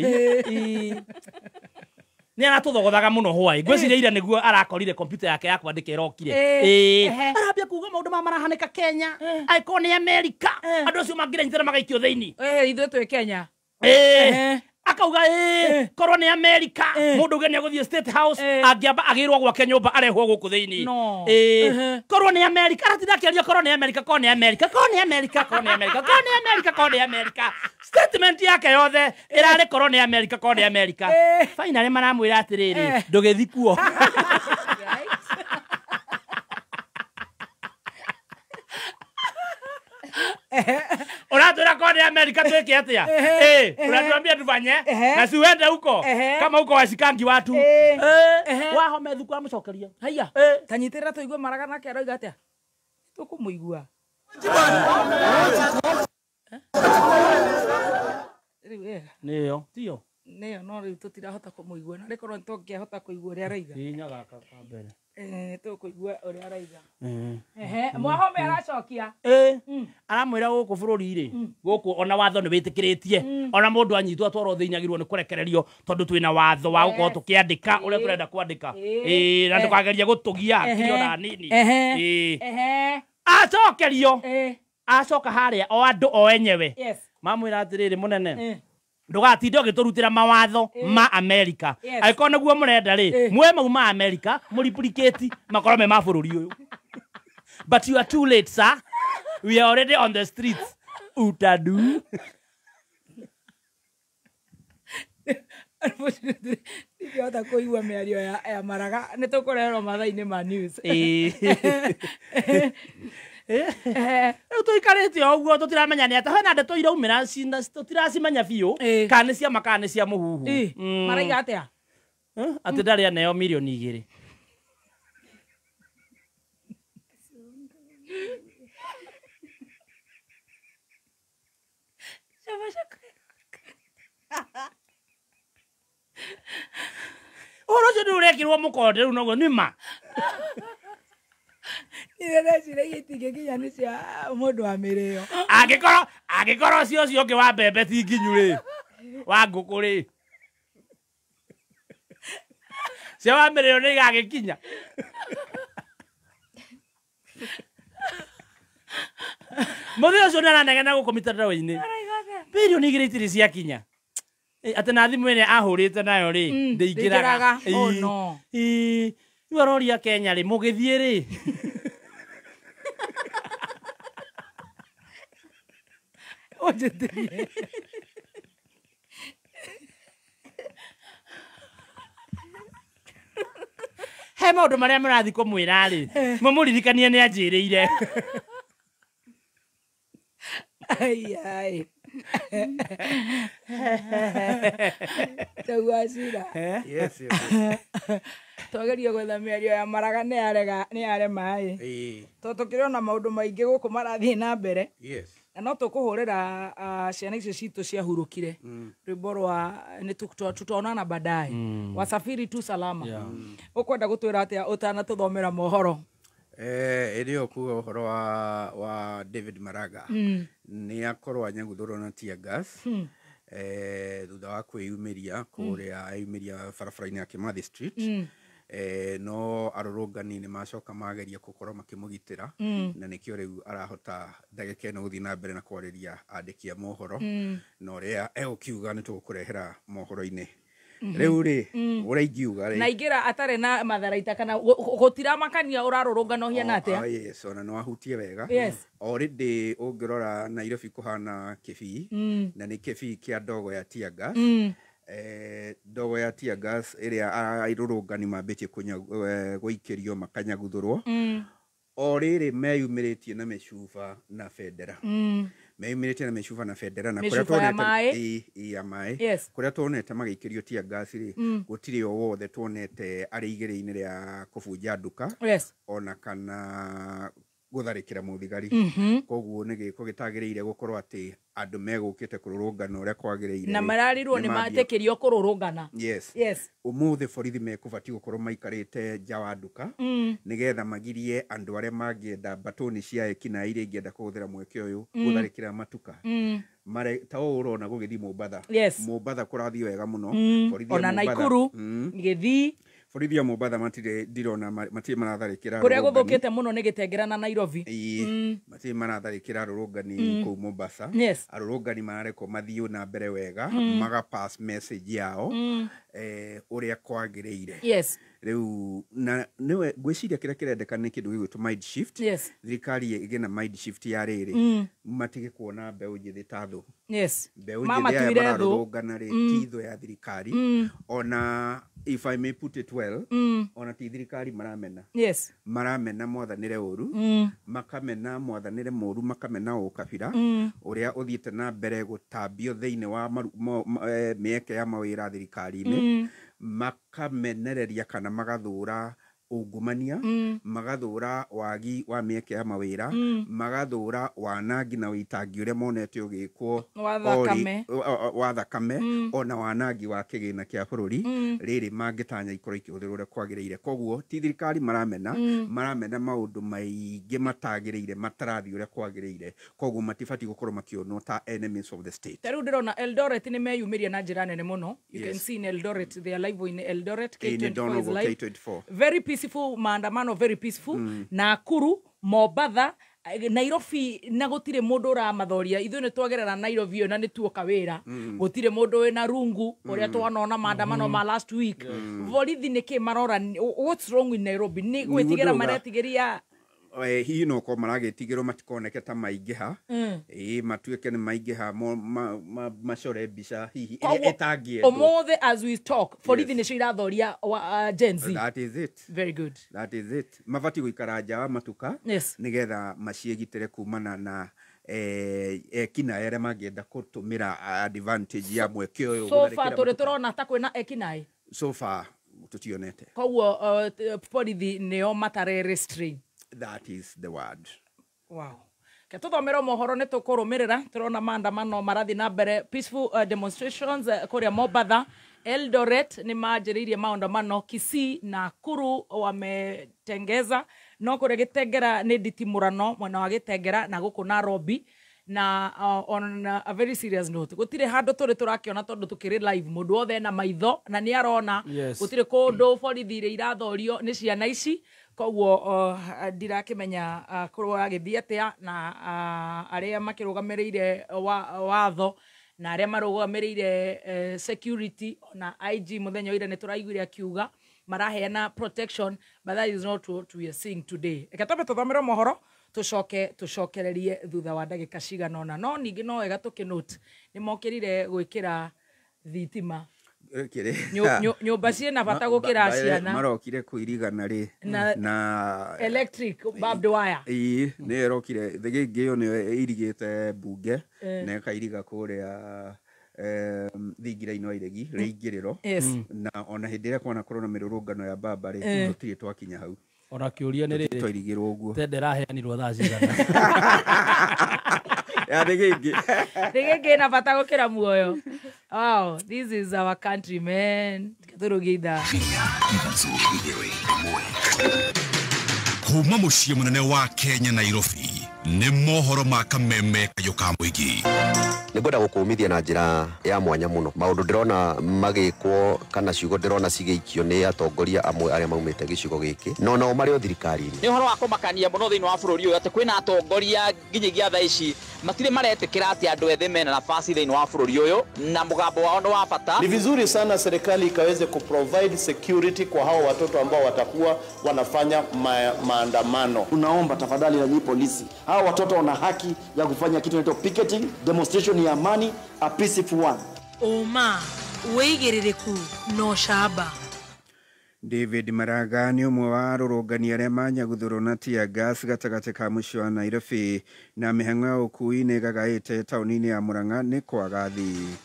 nĩ aratũthogothaga mũno hwaĩ ngwĩciria ira nĩguo arakorire kompiuta yake ya kwandĩka ĩrokire arambia kuga maũndũ maya marahanĩka Kenya angĩkorwo nĩ Amerika andũ acio mangĩrenyitana magaikio thĩinĩ ithuĩ twĩ Kenya akauga korwo nĩ Amerika mũndũ uge nĩ agũthiĩ State House angĩamba agĩrwo gwake nyũmba arehwo gũkũ thĩinĩ korwo nĩ Amerika aratinda akĩaria korwo nĩ Amerika korwo nĩ Amerika korwo nĩ Amerika korwo nĩ Amerika korwo nĩ Amerika korwo nĩ Amerika statement yake yothe ĩrarĩ korwo nĩ Amerika korwo nĩ Amerika finally maramwĩra atĩrĩrĩ ndũgĩthi kuo Uratwira kwa ni Amerika tweke atia? Unatuambia tufanye na si uende huko kama huko washikangi watu. Wahome thuku amucokeria. Haya. Tanyitira tuigue Maraga nake aroiga atia? Tukumuigua. Nĩyo, tiyo. Nĩyo no rĩu tũtirahota kũmũigua na rĩkorwo nĩtũngĩahota kũigua ũrĩa araiga. Hinya gaka ka mbere. Tũkũigua ũrĩa araiga. Mwahome aracokia. Aramwĩra gũkũ bũrũri-rĩ, gũkũ ona watho nĩ wĩtĩkĩrĩtie. Ona mũndũ anyitwo atwarwo thĩinĩ agĩrĩirwo nĩ kũrekererio tondũ twĩna watho wa gũkorwo tũkĩandĩka ũrĩa tũrenda kwandĩka. Na ndũkageria gũtũgia hakiri ona nini. Acokerio. Acoka harĩa o andũ o enyewe. Mamwĩra atĩrĩrĩ mũnene. Ndũgatinde ũgĩtũrutĩra mawatho ma Amerika. Angĩkorwo nĩguo mũrenda rĩ, mwe mau ma Amerika mũripurikĩti makorwo me ma bũrũri ũyũ. But you are too late, sir. We are already on the streets. Utadu. Ndingĩhota kũigua mĩario ya Maraga nĩ tũkũrehera mathaa-inĩ ma news. Rĩu tũikarĩte o ũguo tũtiramenya nĩ atĩa hena ndeto iraumĩra tũtiracimenya biũ kana nĩ cia ma kana nĩ cia mũhuhu. Maraiga atĩa? Atĩ ndarĩ aneo mirioni 2. Ũhoro ũcio nĩ ũrekĩrwo mũkonde rĩu noguo nĩ ma. Ndĩreciragia itingĩkinya nĩ cia mũndũ wa mĩrĩo. Angĩkorwo cio ũcio ũngĩ wa mbembe ti nginyu rĩ, wa ngũkũ rĩ, cia wa mĩrĩo nĩ igagĩkinya. Mũthenya ũcio nĩaranegena gũkũ mitandao-inĩ. Birioni 2 itirĩ ciakinya. Atĩ na thimũ ĩrĩa ahũrĩte nayo rĩ, ndĩingĩraga. Oh no. Rĩu aroria Kenya rĩ, mũgĩthiĩ rĩ. Ũnjĩtĩrie. He maũndũ marĩa mũrathiĩ kũmwĩra rĩ, mũmũririkanie nĩ anjĩrĩire. Ai ai. Chagua cira. Yes, yes. Twageria gwetha mĩario ya Maraga nĩ arega nĩ arema ĩ. Tondũ tũkĩrona maũndũ maingĩ gũkũ marathiĩ na mbere. Yes. Na no tũkũhũrĩra ciana icio citũ ciahurũkire rwĩmbo rwa nĩ tutaonana baadaye. Wasafiri tu salama. Ũkwenda gũtwĩra atĩa ũtanatũthomera mohoro? Ĩrĩ kuga ũhoro wa David Maraga nĩ akorwo anyaguthũrwo na tear gas thutha wa kwĩyumĩria kũrĩa eyumĩria barabara-inĩ ya Kimathi Street no arũrũngani nĩ macoka mageria gũkorwo makĩmũgitĩra na nĩkĩo rĩu arahota ndagĩka ĩno gũthiĩ na mbere na kwarĩria andĩki a mohoro na ũrĩa egũkiuga nĩ tũgũkũrehera mohoro-inĩ. Rĩu rĩ ũrĩa ingiuga rĩ na ingĩra atarĩ na matharaita kana gũtiramakania ũrarũrũngana ũhiana atĩa? Yes, ona no ahutie wega. Yes. Already ũngĩrora Nairobi kũhana kĩbii na nĩ kĩbii kĩa ndogo ya tear gas. Ndogo ya tear gas ĩrĩa arũrũngani mambĩtie gũikĩrio makanyaguthũrwo o rĩrĩ meyumĩrĩtie na mĩcuba na bendera. Meyumĩrĩtie na mĩcuba na bendera na Mĩcuba kũrĩa ya tuonete maĩ. Ĩ, ya maĩ. Yes. Kũrĩa tuonete magĩikĩrio tear gas rĩ, gũtirĩ o wothe tuonete arĩ igĩrĩ-inĩ rĩa kũbunja nduka ona kana gũtharĩkĩra mũthigari. Koguo nĩ gĩko gĩtagĩrĩire gũkorwo atĩ andũ megũkĩte kũrũrũngana ũrĩa kwagĩrĩire Na rĩ, mararirwo nĩ nĩmambia- matĩkĩrio kũrũrũngana. Yes. Yes. Ũmũthĩ borithi mekũbatiĩ gũkorwo maikarĩte nja wa nduka nĩgetha magirie andũ arĩa mangĩenda mbatũni cia ekinaĩ iria ingĩenda kũhũthĩra mweke ũyũ gũtharĩkĩra matuka. Mare ta ũũ ũrona gũgĩthiĩ Mombatha. Mombatha kũrathiĩ wega mũno. Borithi a Ona Mombatha- Naikuru, Gĩthii. Borithi a Mombatha matirĩ, ndirona matirĩ maratharĩkĩra Kũrĩa arũrũngani. gũthũkĩte mũno nĩ Gĩtengera na Nairobi. Ĩĩ, matirĩ maratharĩkĩra arũrũngani kũu Mombasa. Arũrũngani mararekwo mathiĩ na mbere wega, maga pass message yao ũrĩa kwagĩrĩire. Rĩu na nĩwe ngwĩciria kĩrĩa kĩrendeka nĩ kĩndũ gĩgwĩtwo mind shift. Thirikari ĩgĩe na mind shift ya rĩrĩ, matige kuona mbeũ njĩthĩ ta thũ. Mbeũ njĩthĩ aya Mamatuire thũ. mararũrũngana rĩ, ti thũ ya thirikari. Ona if I may put it well, ona ti thirikari maramena. Maramena mwathanĩre ũru, makamena mwathanĩre mũru, makamena ũkabira ũrĩa ũthiĩte na mbere gũtambio thĩinĩ wa mĩeke ya mawĩra thirikari-inĩ, makamenereria kana magathũra ungumania, magathũra wagi wa mĩeke ya mawĩra, magathũra wanangi na ũitangi ũrĩa monete ũgĩkwo Wa thakame. Wa thakame, ona wanangi wa kĩgĩna kĩa bũrũri. Rĩrĩ mangĩtanya ikorwo ikĩhũthĩrwo ũrĩa kwagĩrĩire. Koguo ti thirikari maramena, maramena maũndũ maingĩ matagĩrĩire matarathiĩ ũrĩa kwagĩrĩire, koguo matibatiĩ gũkorwo makĩonwo ta enemies of the state. Ta rĩu ndĩrona Eldoret nĩ meyumĩria na njĩra nene mũno. You can see in Eldoret, they are live in Eldoret. Ĩĩ, nĩ K24 ndona is ũguo, live. K24. Very peaceful maandamano, very peaceful. Nakuru, Mombatha, Nairobi, na gũtirĩ mũndũ ũramathoria. Ithuĩ nĩ twagerera Nairobi ĩyo na nĩ tuoka wĩra. Gũtirĩ mũndũ wĩna rungu ũrĩa twanona maandamano ma last week. Borithi nĩkĩ marora? What's wrong with Nairobi? Nĩ Nĩguo gwĩtigĩra ndĩrauga. Maretigĩria. Hihi no korwo maragĩtigĩrwo matikoneke ta maingĩha, ĩĩ, matuĩke nĩ maingĩha, macore mbica hihi ĩrĩa Koguo, ĩtangĩendwo. Ũmũthĩ as we talk, borithi nĩcio irathoria wa, Gen Z. That is it. Very good. That is it. Mabatiĩ gũikara nja wa matuka nĩgetha maciĩgitĩre kumana na ekinaĩ arĩa mangĩenda gũtũmĩra advantage ya mweke ũyũ So gũtharĩkĩra far tũrĩ matuka. tũrona ta kwĩna ekinaĩ? So far tũtionete. Koguo borithi nĩo matare restrain. That is the word. Wow. Ke tũthomere mohoro nĩ tũkũrũmĩrĩra. Tũrona maandamano marathiĩ na mbere, peaceful demonstrations kũrĩa Mombatha, Eldoret nĩ manjĩrĩirie maandamano, Kisii, Nakuru wametengeza, no kũrĩa Gĩtengera nĩ nditimũrano mwena wa Gĩtengera na gũkũ Nairobi. Na on a very serious note, gũtirĩ handũ tũrĩ tũrakĩona tondũ tũkĩrĩ live, mũndũ wothe ena maitho na nĩ arona. Gũtirĩ kũndũ borithi iria irathorio nĩ ciana ici. Koguo ndirakĩmenya kũragĩthiĩ atĩa na arĩa makĩrũgamĩrĩire watho na arĩa marũgamĩrĩire security, na IG mũthenya wa ira nĩ tũraiguire akiuga maraheana protection, but that is not what we are seeing today. Reke twambe tũthomere mohoro, tũcoke tũcokererie thutha wa ndagĩka cigana ũna. No ningĩ no wega tũkĩnote nĩ mokĩrire gwĩkĩra thitima. Kĩrĩ. Nyũmba ciĩna bata gũkĩra ciana. Marokire kũirigana rĩ na electric barbed wire. Ĩĩ, nĩyo ĩrokire thĩgĩngĩ ĩyo nĩyo ĩirigĩte mbunge na ĩkairiga kũrĩa thingira-inĩ wa iregi rĩingĩrĩro. Na ona hĩndĩ ĩrĩa kwanakorwo na mĩrũrũngano ya mbamba rĩ, tũtirĩ twakinya hau. Ona kĩũria nĩ rĩrĩ, twairigĩrwo ũguo. Tende ĩraheanirwo thaa cigana? Ya thĩgĩngĩ. Thĩgĩngĩ ĩna bata gũkĩra muoyo. Wow, this is our country, man. Tũrũgie ithaa. Kuma mũciĩ mũnene wa Kenya, Nairobi, nĩ mohoro ma kameme kayũ ka mũingĩ. Nĩ ngwenda gũkũmithia na njĩra ya mwanya mũno maũndũ ndĩrona magĩkwo kana ciugo ndĩrona cigĩikio nĩ atongoria amwe arĩa maumĩte gĩcigo gĩkĩ no nao marĩ o thirikari-inĩ. Nĩ ũhoro wa kũmakania mũno thĩinĩ wa bũrũri ũyũ atĩ kwĩna atongoria nginyagia thaa ici matirĩ maretĩkĩra atĩ andũ ethĩ mena nafasi thĩinĩ wa bũrũri ũyũ na mũgambo wao nĩ wa bata. Ni vizuri sana serikali ikaweze kuprovide security kwa hao watoto ambao watakuwa wanafanya maandamano. Tunaomba tafadhali na nyinyi polisi, hao watoto wana haki ya kufanya kitu inaitwa picketing, demonstration ya amani, a peaceful one. Ũma, wĩigĩrĩrĩku na ũcamba. David Maraga nĩ ũmwe wa arũrũngani arĩa manyaguthũrwo na tear gas gatagatĩ ka mũciĩ wa Nairobi na mĩhang'o ya ũkui nĩ ĩgagaĩte taũni-inĩ ya Murang'a nĩ kwaga athii.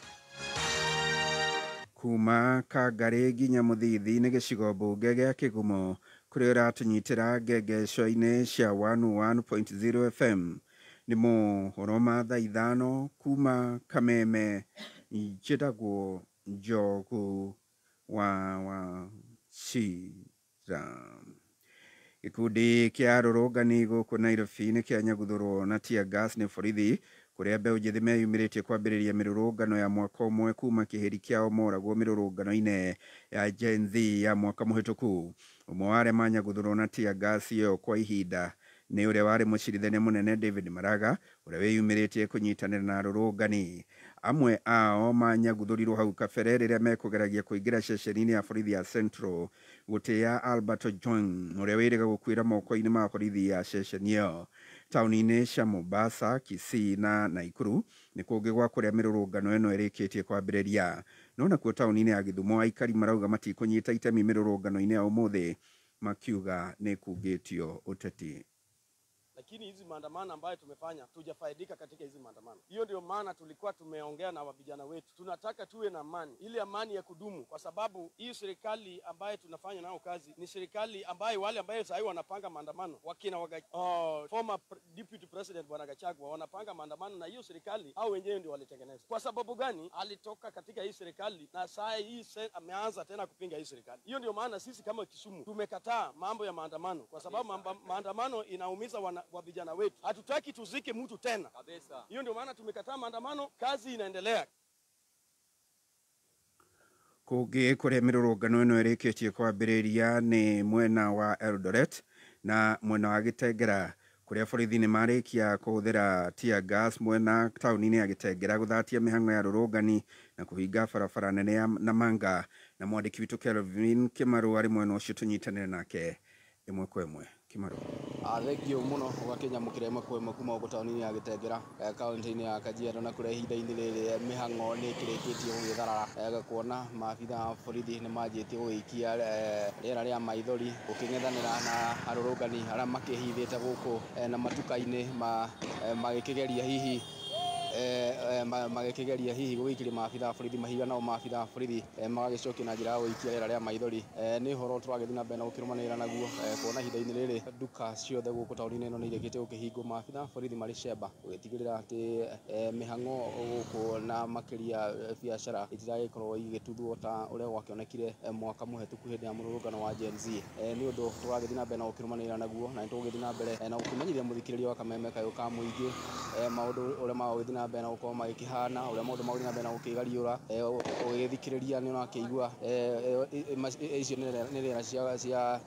Kuma Kangarĩ nginya Mũthithi nĩ gĩcigo mbunge gĩa Kĩgumo kũrĩa ũratũnyitĩra ngengesho-inĩ cia 101.0 FM. Nĩ mohoro ma thaa 5 kuma Kameme. Njĩtagwo Njogu wa Wachira. Gĩkundi kĩa arũrũngani gũkũ Nairobi nĩ kĩanyaguthũrwo na tear gas nĩ borithi kũrĩa mbeũ njĩthĩ meyumĩrĩtie kwambĩrĩria mĩrũrũngano ya mwaka ũmwe kuma kĩhĩri kĩao moragwo mĩrũrũngano-inĩ ya Gen Z ya mwaka mũhĩtũku. Ũmwe wa arĩa manyaguthũrwo na tear gas ĩyo kwa ihinda nĩ ũrĩa warĩ mũcirithania mũnene David Maraga ũrĩa wĩyumĩrĩtie kũnyitanĩra na arũrũngani. Amwe ao manyaguthũrirwo hau kabere rĩrĩa mekũgeragia kũingĩra ceceni-inĩ ya borithi ya Central gũtĩĩa Albert Ojwang ũrĩa wĩrĩga gũkuĩra moko-inĩ ma borithi ya ceceni ĩyo. Taũni-inĩ cia Mombasa, Kisii na Nakuru nĩ kũngĩ gwa kũrĩa mĩrũrũngano ĩno ĩrĩkĩtie kwambĩrĩria. No nakuo taũni-inĩ ya Gĩthumo aikari marauga matikũnyita itemi mĩrũrũngano-inĩ ya ũmũthĩ makiuga nĩ kungĩtio ũteti. Lakini hizi maandamano ambayo tumefanya tujafaidika katika hizi maandamano. Hiyo ndio maana tulikuwa tumeongea na vijana wetu. Tunataka tuwe na amani, ile amani ya kudumu, kwa sababu hii serikali ambayo tunafanya nao kazi ni serikali ambayo wale ambayo sasa wanapanga maandamano wakina former deputy president Bwana Gachagua wanapanga maandamano, na hiyo serikali hao wenyewe ndio walitengeneza. Kwa sababu gani alitoka katika hii serikali na sasa hii ameanza tena kupinga hii serikali? Hiyo ndio maana sisi kama Kisumu tumekataa mambo ya maandamano, kwa sababu maandamano inaumiza wa vijana wetu. Hatutaki tuzike mtu tena. Kabisa. Hiyo ndio maana tumekataa maandamano, kazi inaendelea. Kũngĩ kũrĩa mĩrũrũngano ĩno ĩrĩkĩtie kwambĩrĩria nĩ mwena wa Eldoret na mwena wa Gĩtengera kũrĩa borithi nĩ marĩkia kũhũthĩra tear gas mwena taũni-inĩ ya Gĩtengera gũthatia mĩhang'o ya arũrũngani na kũhinga barabara nene ya Namanga. Na mwandĩki witũ Kelvin Kĩmarũ arĩ mwena ũcio, tũnyitanĩre nake ĩmwe kwa ĩmwe. Kĩmarũ. Thengio muno ũgakĩnyamũkĩra ĩmwe kwa ĩmwe kuma gũkũ taũni-inĩ ya Gĩtengera kaunti-inĩ ya Kajiado, na kũrĩa ihinda-inĩ rĩrĩ mĩhang'o nĩ ĩkĩrĩkĩtie gũgĩtharara kuona maabitha a borithi nĩ manjĩtie gũgĩikia rĩera rĩa maithori gũkĩng'ethanĩra na arũrũngani arĩa makĩhithĩte gũkũ na matuka-inĩ magĩkĩgeria hihi magĩkĩgeria hihi gũgĩikĩria maabitha a borithi mahiga, nao maabitha a borithi magagĩcokia na njĩra ya gũikia rĩera rĩa maithori. Nĩ ũhoro tũragĩthiĩ na mbere na gũkĩrũmanĩrĩra naguo kuona ihinda-inĩ rĩrĩ nduka ciothe gũkũ taũni-inĩ ĩno nĩ irĩkĩtie gũkĩhingwo, maabitha a borithi marĩ cemba gũgĩtigĩrĩra atĩ mĩhang'o gũkũ na makĩria biacara itiragĩkorwo igĩtuthwo ta ũrĩa gwakĩonekire mwaka mũhetũku hĩndĩ ya mũrũrũngano wa Gen Z. Nĩ ũndũ tũragĩthiĩ na mbere na gũkĩrũmanĩrĩra naguo, na nĩ tũgũgĩthiĩ na mbere na gũkĩmenyithia mũthikĩrĩria wa Kameme kayũ ka mũingĩ maũndũ ũrĩa magũgĩthiĩ na mbere na gũkorwo magĩkĩhana, ũrĩa maũndũ magũthiĩ na mbere na gũkĩgariũra. Ũgĩgĩthikĩrĩria nĩ ũrakĩigua icio nĩ rĩera cia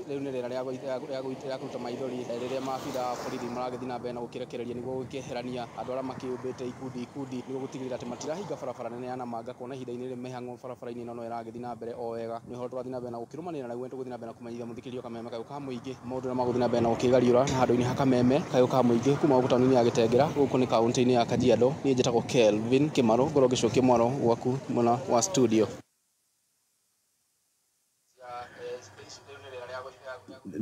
rĩu nĩ rĩera rĩa kũruta maithori rĩrĩa maabitha a borithi maragĩthiĩ na mbere na gũkĩrekereria nĩguo gũkĩeherania andũ arĩa makĩũmbĩte ikundi ikundi nĩguo gũtigĩrĩra atĩ matirahinga barabara nene ya Namanga, kuona ihinda-inĩ rĩrĩ mĩhang'o barabara-inĩ ĩno no ĩragĩthiĩ na mbere o wega. Nĩ ũhoro tũrathiĩ na mbere na gũkĩrũmanĩrĩra naguo, nĩ tũgũthiĩ na mbere na kũmenyithia mũthikĩrĩria Kameme kayũ ka mũingĩ maũndũ ũrĩa magũthiĩ na mbere na gũkĩgariũra handũ-inĩ ha Kameme kayũ ka mũingĩ kuma gũkũ taũni-inĩ ya Gĩtengera gũkũ nĩ kaunti-inĩ ya Kajiado. Niĩ njĩtagwo Kelvin Kĩmarũ, ngorwo ngĩcokia mwaro gwaku mwena wa studio.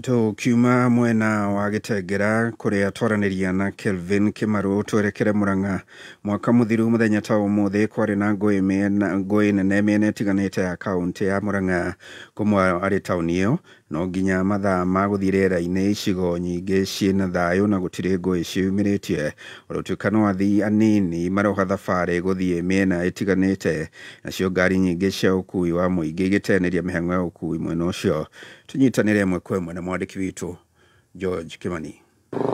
Tukiuma mwena wa Gĩtengera kũrĩa twaranĩria na Kelvin Kĩmarũ twerekere Murang'a. Mwaka mũthiru mũthenya ta ũmũthĩ kwarĩ na ngũĩ nene mĩena ĩtiganĩte ya kaũntĩ ya Murang'a. Kũmwe arĩ taũni ĩyo no nginya mathaa ma gũthiĩ rĩera-inĩ icigo nyingĩ ciĩna thayũ na gũtirĩ ngũĩ ciĩyumĩrĩtie. Ona gũtuĩka no athii anini maroha thabarĩ gũthiĩ mĩena ĩtiganĩte, nacio ngari nyingĩ cia ũkui wa mũingĩ igĩteanĩria mĩhang'o ya ũkui mwena ũcio. Tũnyitanĩre ĩmwe kwa ĩmwe na mwandĩki witũ George Kimani.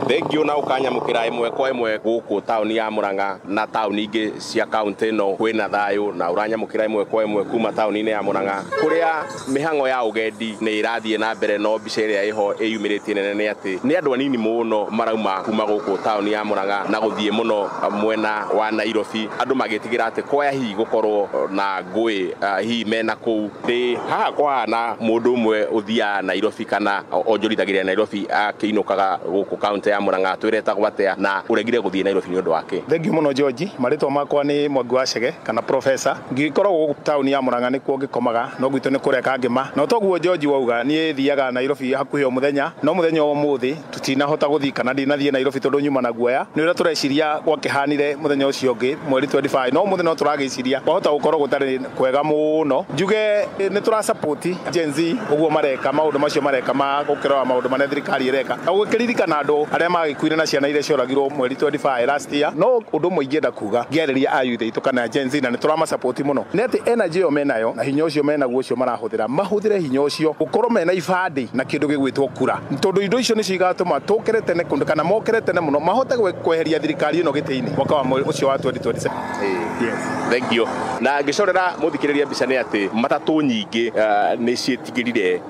Thengio na ukanyamukira ĩmwe kwa ĩmwe gũkũ taũni ya Murang'a na taũni ingĩ cia kaunti ĩno kwĩna thayũ, na ũranyamũkĩra ĩmwe kwa ĩmwe kuma taũni-inĩ ya Murang'a kũrĩa mĩhang'o ya ũgendi nĩ ĩrathiĩ na mbere, no mbica ĩrĩa ĩho ĩyumĩrĩtie nene nĩ atĩ nĩ andũ anini mũno marauma kuma gũkũ taũni ya Murang'a na gũthiĩ mũno mwena wa Nairobi, andũ magĩtigĩra atĩ kwaya hihi gũkorwo na ngũĩ hihi mena kũu. Ndĩ haha kwahana mũndũ ũmwe ũthiaga Nairobi kana onjorithagĩria Nairobi akĩinũkaga gũkũ kaunti ya Murang'a twĩre etagwo atĩa na ũregire gũthiĩ Nairobi nĩ ũndũ wa kĩ? Thengiũ mũno George, marĩtwa makwa nĩ Mwangi wa Chege kana professor. Ngĩkoragwo gũkũ taũni ya Murang'a nĩkuo ngĩkomaga no gwitũ nĩ kũreka ngĩma. No toguo George wauga niĩ thiaga Nairobi hakuhĩ o mũthenya, no mũthenya wa ũmũthĩ tũtinahota gũthiĩ kana ndinathiĩ Nairobi tondũ nyuma na guoya. Nĩ ũrĩa tũreciria gwakĩhanire mũthenya ũcio ũngĩ mweri 25, no ũmũthĩ no tũragĩciria kwahota gũkorwo gũtarĩ kwega mũno. Njuge nĩ tũra Gen Z ũguo mareka maũndũ macio mareka ma gũkĩrora maũndũ marĩa thirikari ĩreka na gũkĩririkana andũ arĩa magĩkuire na ciana iria cioragirwo mweri 25 last year. No ũndũ ũmwe ingĩenda kuga ngĩarĩria a youth aitũ kana Gen Z, na nĩ tũramasupport mũno, nĩ atĩ energy ĩyo menayo na hinya ũcio menaguo ũcio marahũthĩra mahũthĩre hinya ũcio gũkorwo mena ibandĩ na kĩndũ gĩgwĩtwo kura, tondũ indo icio nĩcio igatũma tũkĩre tene kũndũ kana mokĩre tene mũno mahote kweheria thirikari ĩno gĩtĩ-inĩ mwaka wa ũcio wa 2027. Yes. Thank you. Na ngĩcorera mũthikĩrĩria mbica nĩ atĩ matatũ nyingĩ nĩ ciĩtigĩrire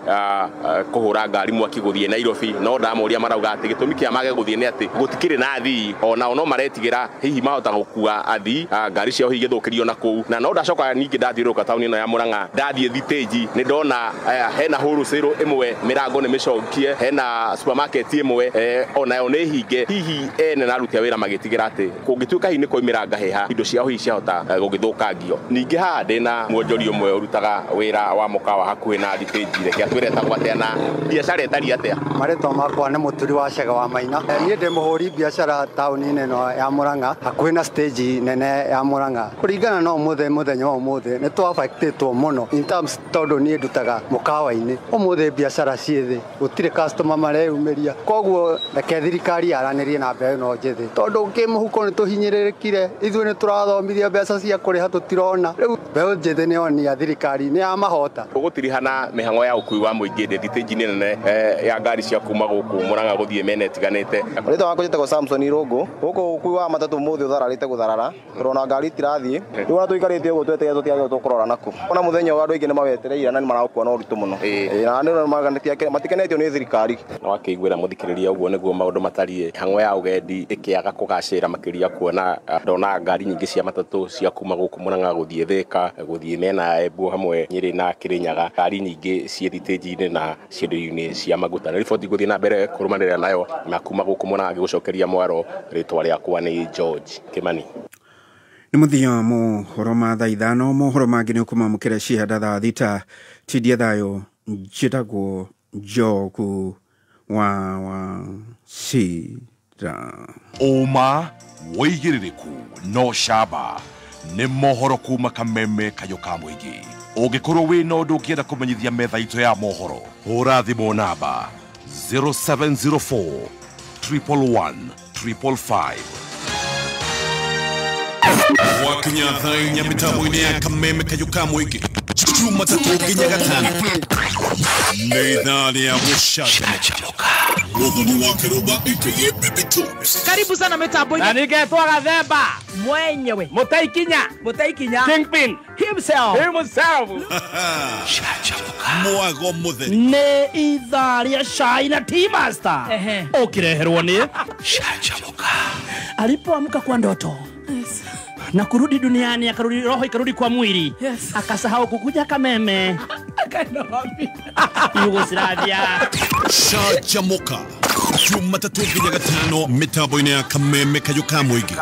kũhũra ngari mwaki gũthiĩ Nairobi, no ndamoria marauga atĩ gĩtũmi kĩa mage gũthiĩ nĩ atĩ gũtikĩrĩ na athii, onao no maretigĩra hihi mahota gũkua athii ngari ciao hihi igĩthũkĩrio na kũu. Na no ndacoka ningĩ ndathiũrũrũka taũni ĩno ya Murang'a ndathiĩ thitĩnji nĩ ndona hena wholesale ĩmwe mĩrango nĩ mĩcokie, hena supermarket ĩmwe onayo nĩ hinge, hihi ene na aruti a wĩra magĩtigĩra atĩ kũngĩtuĩka hihi nĩ kwaumĩra ngahĩha indo ciao hihi ciahota gũgĩthũkangio. Ningĩ haha ndĩna mwonjori ũmwe ũrutaga wĩra wa mũkawa hakuhĩ na thitĩnji, reke atwĩre etagwo atĩa na biacara ĩtariĩ atĩa. Marĩtwa makwa nĩ Mũturi wa Chege wa Maina. Niĩ ndĩ mũhũri biacara taũni-inĩ ĩno ya Murang'a hakuhĩ na stage nene ya Murang'a. Kũringana na ũmũthĩ mũthenya wa ũmũthĩ nĩ twabaktĩtwo mũno in terms tondũ niĩ ndutaga mũkawa-inĩ. Ũmũthĩ biacara ciĩ thĩ, gũtirĩ customer mareyumĩria, koguo reke thirikari yaranĩrie na mbeũ ĩno njĩthĩ tondũ kĩmũhuko nĩ tũhinyĩrĩrĩkire, ithuĩ nĩ tũrathomithia mbeca cia kũrĩha tũtirona. Rĩu mbeũ njĩthĩ nĩ yonia thirikari nĩ yamahota. Ũgũtirihana mĩhang'o ya ũkui wa mũingĩ ndĩ thitĩnji-inĩ nene ya ngari cia kuma gũkũ Murang'a gũthiĩ mĩena ĩtiganĩte. Rĩtwa wakwa njĩtagwo Samson Irũngũ. Gũkũ ũkui wa matatũ ũmũthĩ ũthararĩte gũtharara, tũrona ngari itirathiĩ. Rĩu ona tũikarĩte ũguo twetereire tũtiagĩrĩirwo tũkũrora naku. Ona mũthenya ũyũ andũ aingĩ nĩ mawetereire na nĩ maraũkua na ũritũ mũno. Na nĩ matikenetio nĩ thirikari. Na wakĩiguĩra mũthikĩrĩria ũguo nĩguo maũndũ matariĩ. Mĩhang'o ya ũgendi ĩkĩaga kũgacĩra makĩria kuona ndona ngari nyingĩ cia matatũ cia kuma gũkũ Murang'a gũthiĩ Thĩka, gũthiĩ mĩena ya Embu hamwe Nyĩrĩ na Kĩrĩnyaga, ngari nyingĩ ciĩ thitĩnji-inĩ na cienderio-inĩ cia maguta. Na riboti ngũthiĩ na mbere kũrũmanĩrĩra nayo na kuma gũkũ Murang'a ngĩgũcokeria mwaro, rĩtwa rĩakwa nĩ George Kimani. Nĩ mũthia mohoro ma thaa 5, mohoro mangĩ nĩ ũkũmamũkĩra cihanda thaa 6. Tindia thayũ, njĩtagwo Njogu wa Wachira. Ũma wĩigĩrĩrĩku no camba nĩ mohoro kuma Kameme Kayũ ka Mũingĩ. Ũngĩkorwo wĩna ũndũ ũngĩenda kũmenyithia metha itũ ya mohoro, hũra thimũ namba 0704 111 555. Wakinya thaa 4 mĩtambo-inĩ ya Kameme Kayũ ka Mũingĩ Jumatatũ nginya Gatano nĩ ithaa rĩa gũcanjamũka. Mũthoni wa Kĩrũmba aka Baby Tones. Karibu sana mitambo-inĩ. Na ningetwo Gathemba mwenyewe, Mũtaikinya Kingpin himself. Mwago mũtheri nĩ ithaa rĩa cai na tea master ũkĩreherwo nĩ Canjamũka. Alipoamka kwa ndoto na kurudi duniani, akarudi roho ikarudi kwa mwili. Yes. Akasahau kukuja Kameme. Akaenda wapi? Yugoslavia. Canjamũka Jumatatũ nginya Gatano mĩtambo-inĩ ya Kameme Kayũ ka Mũingĩ.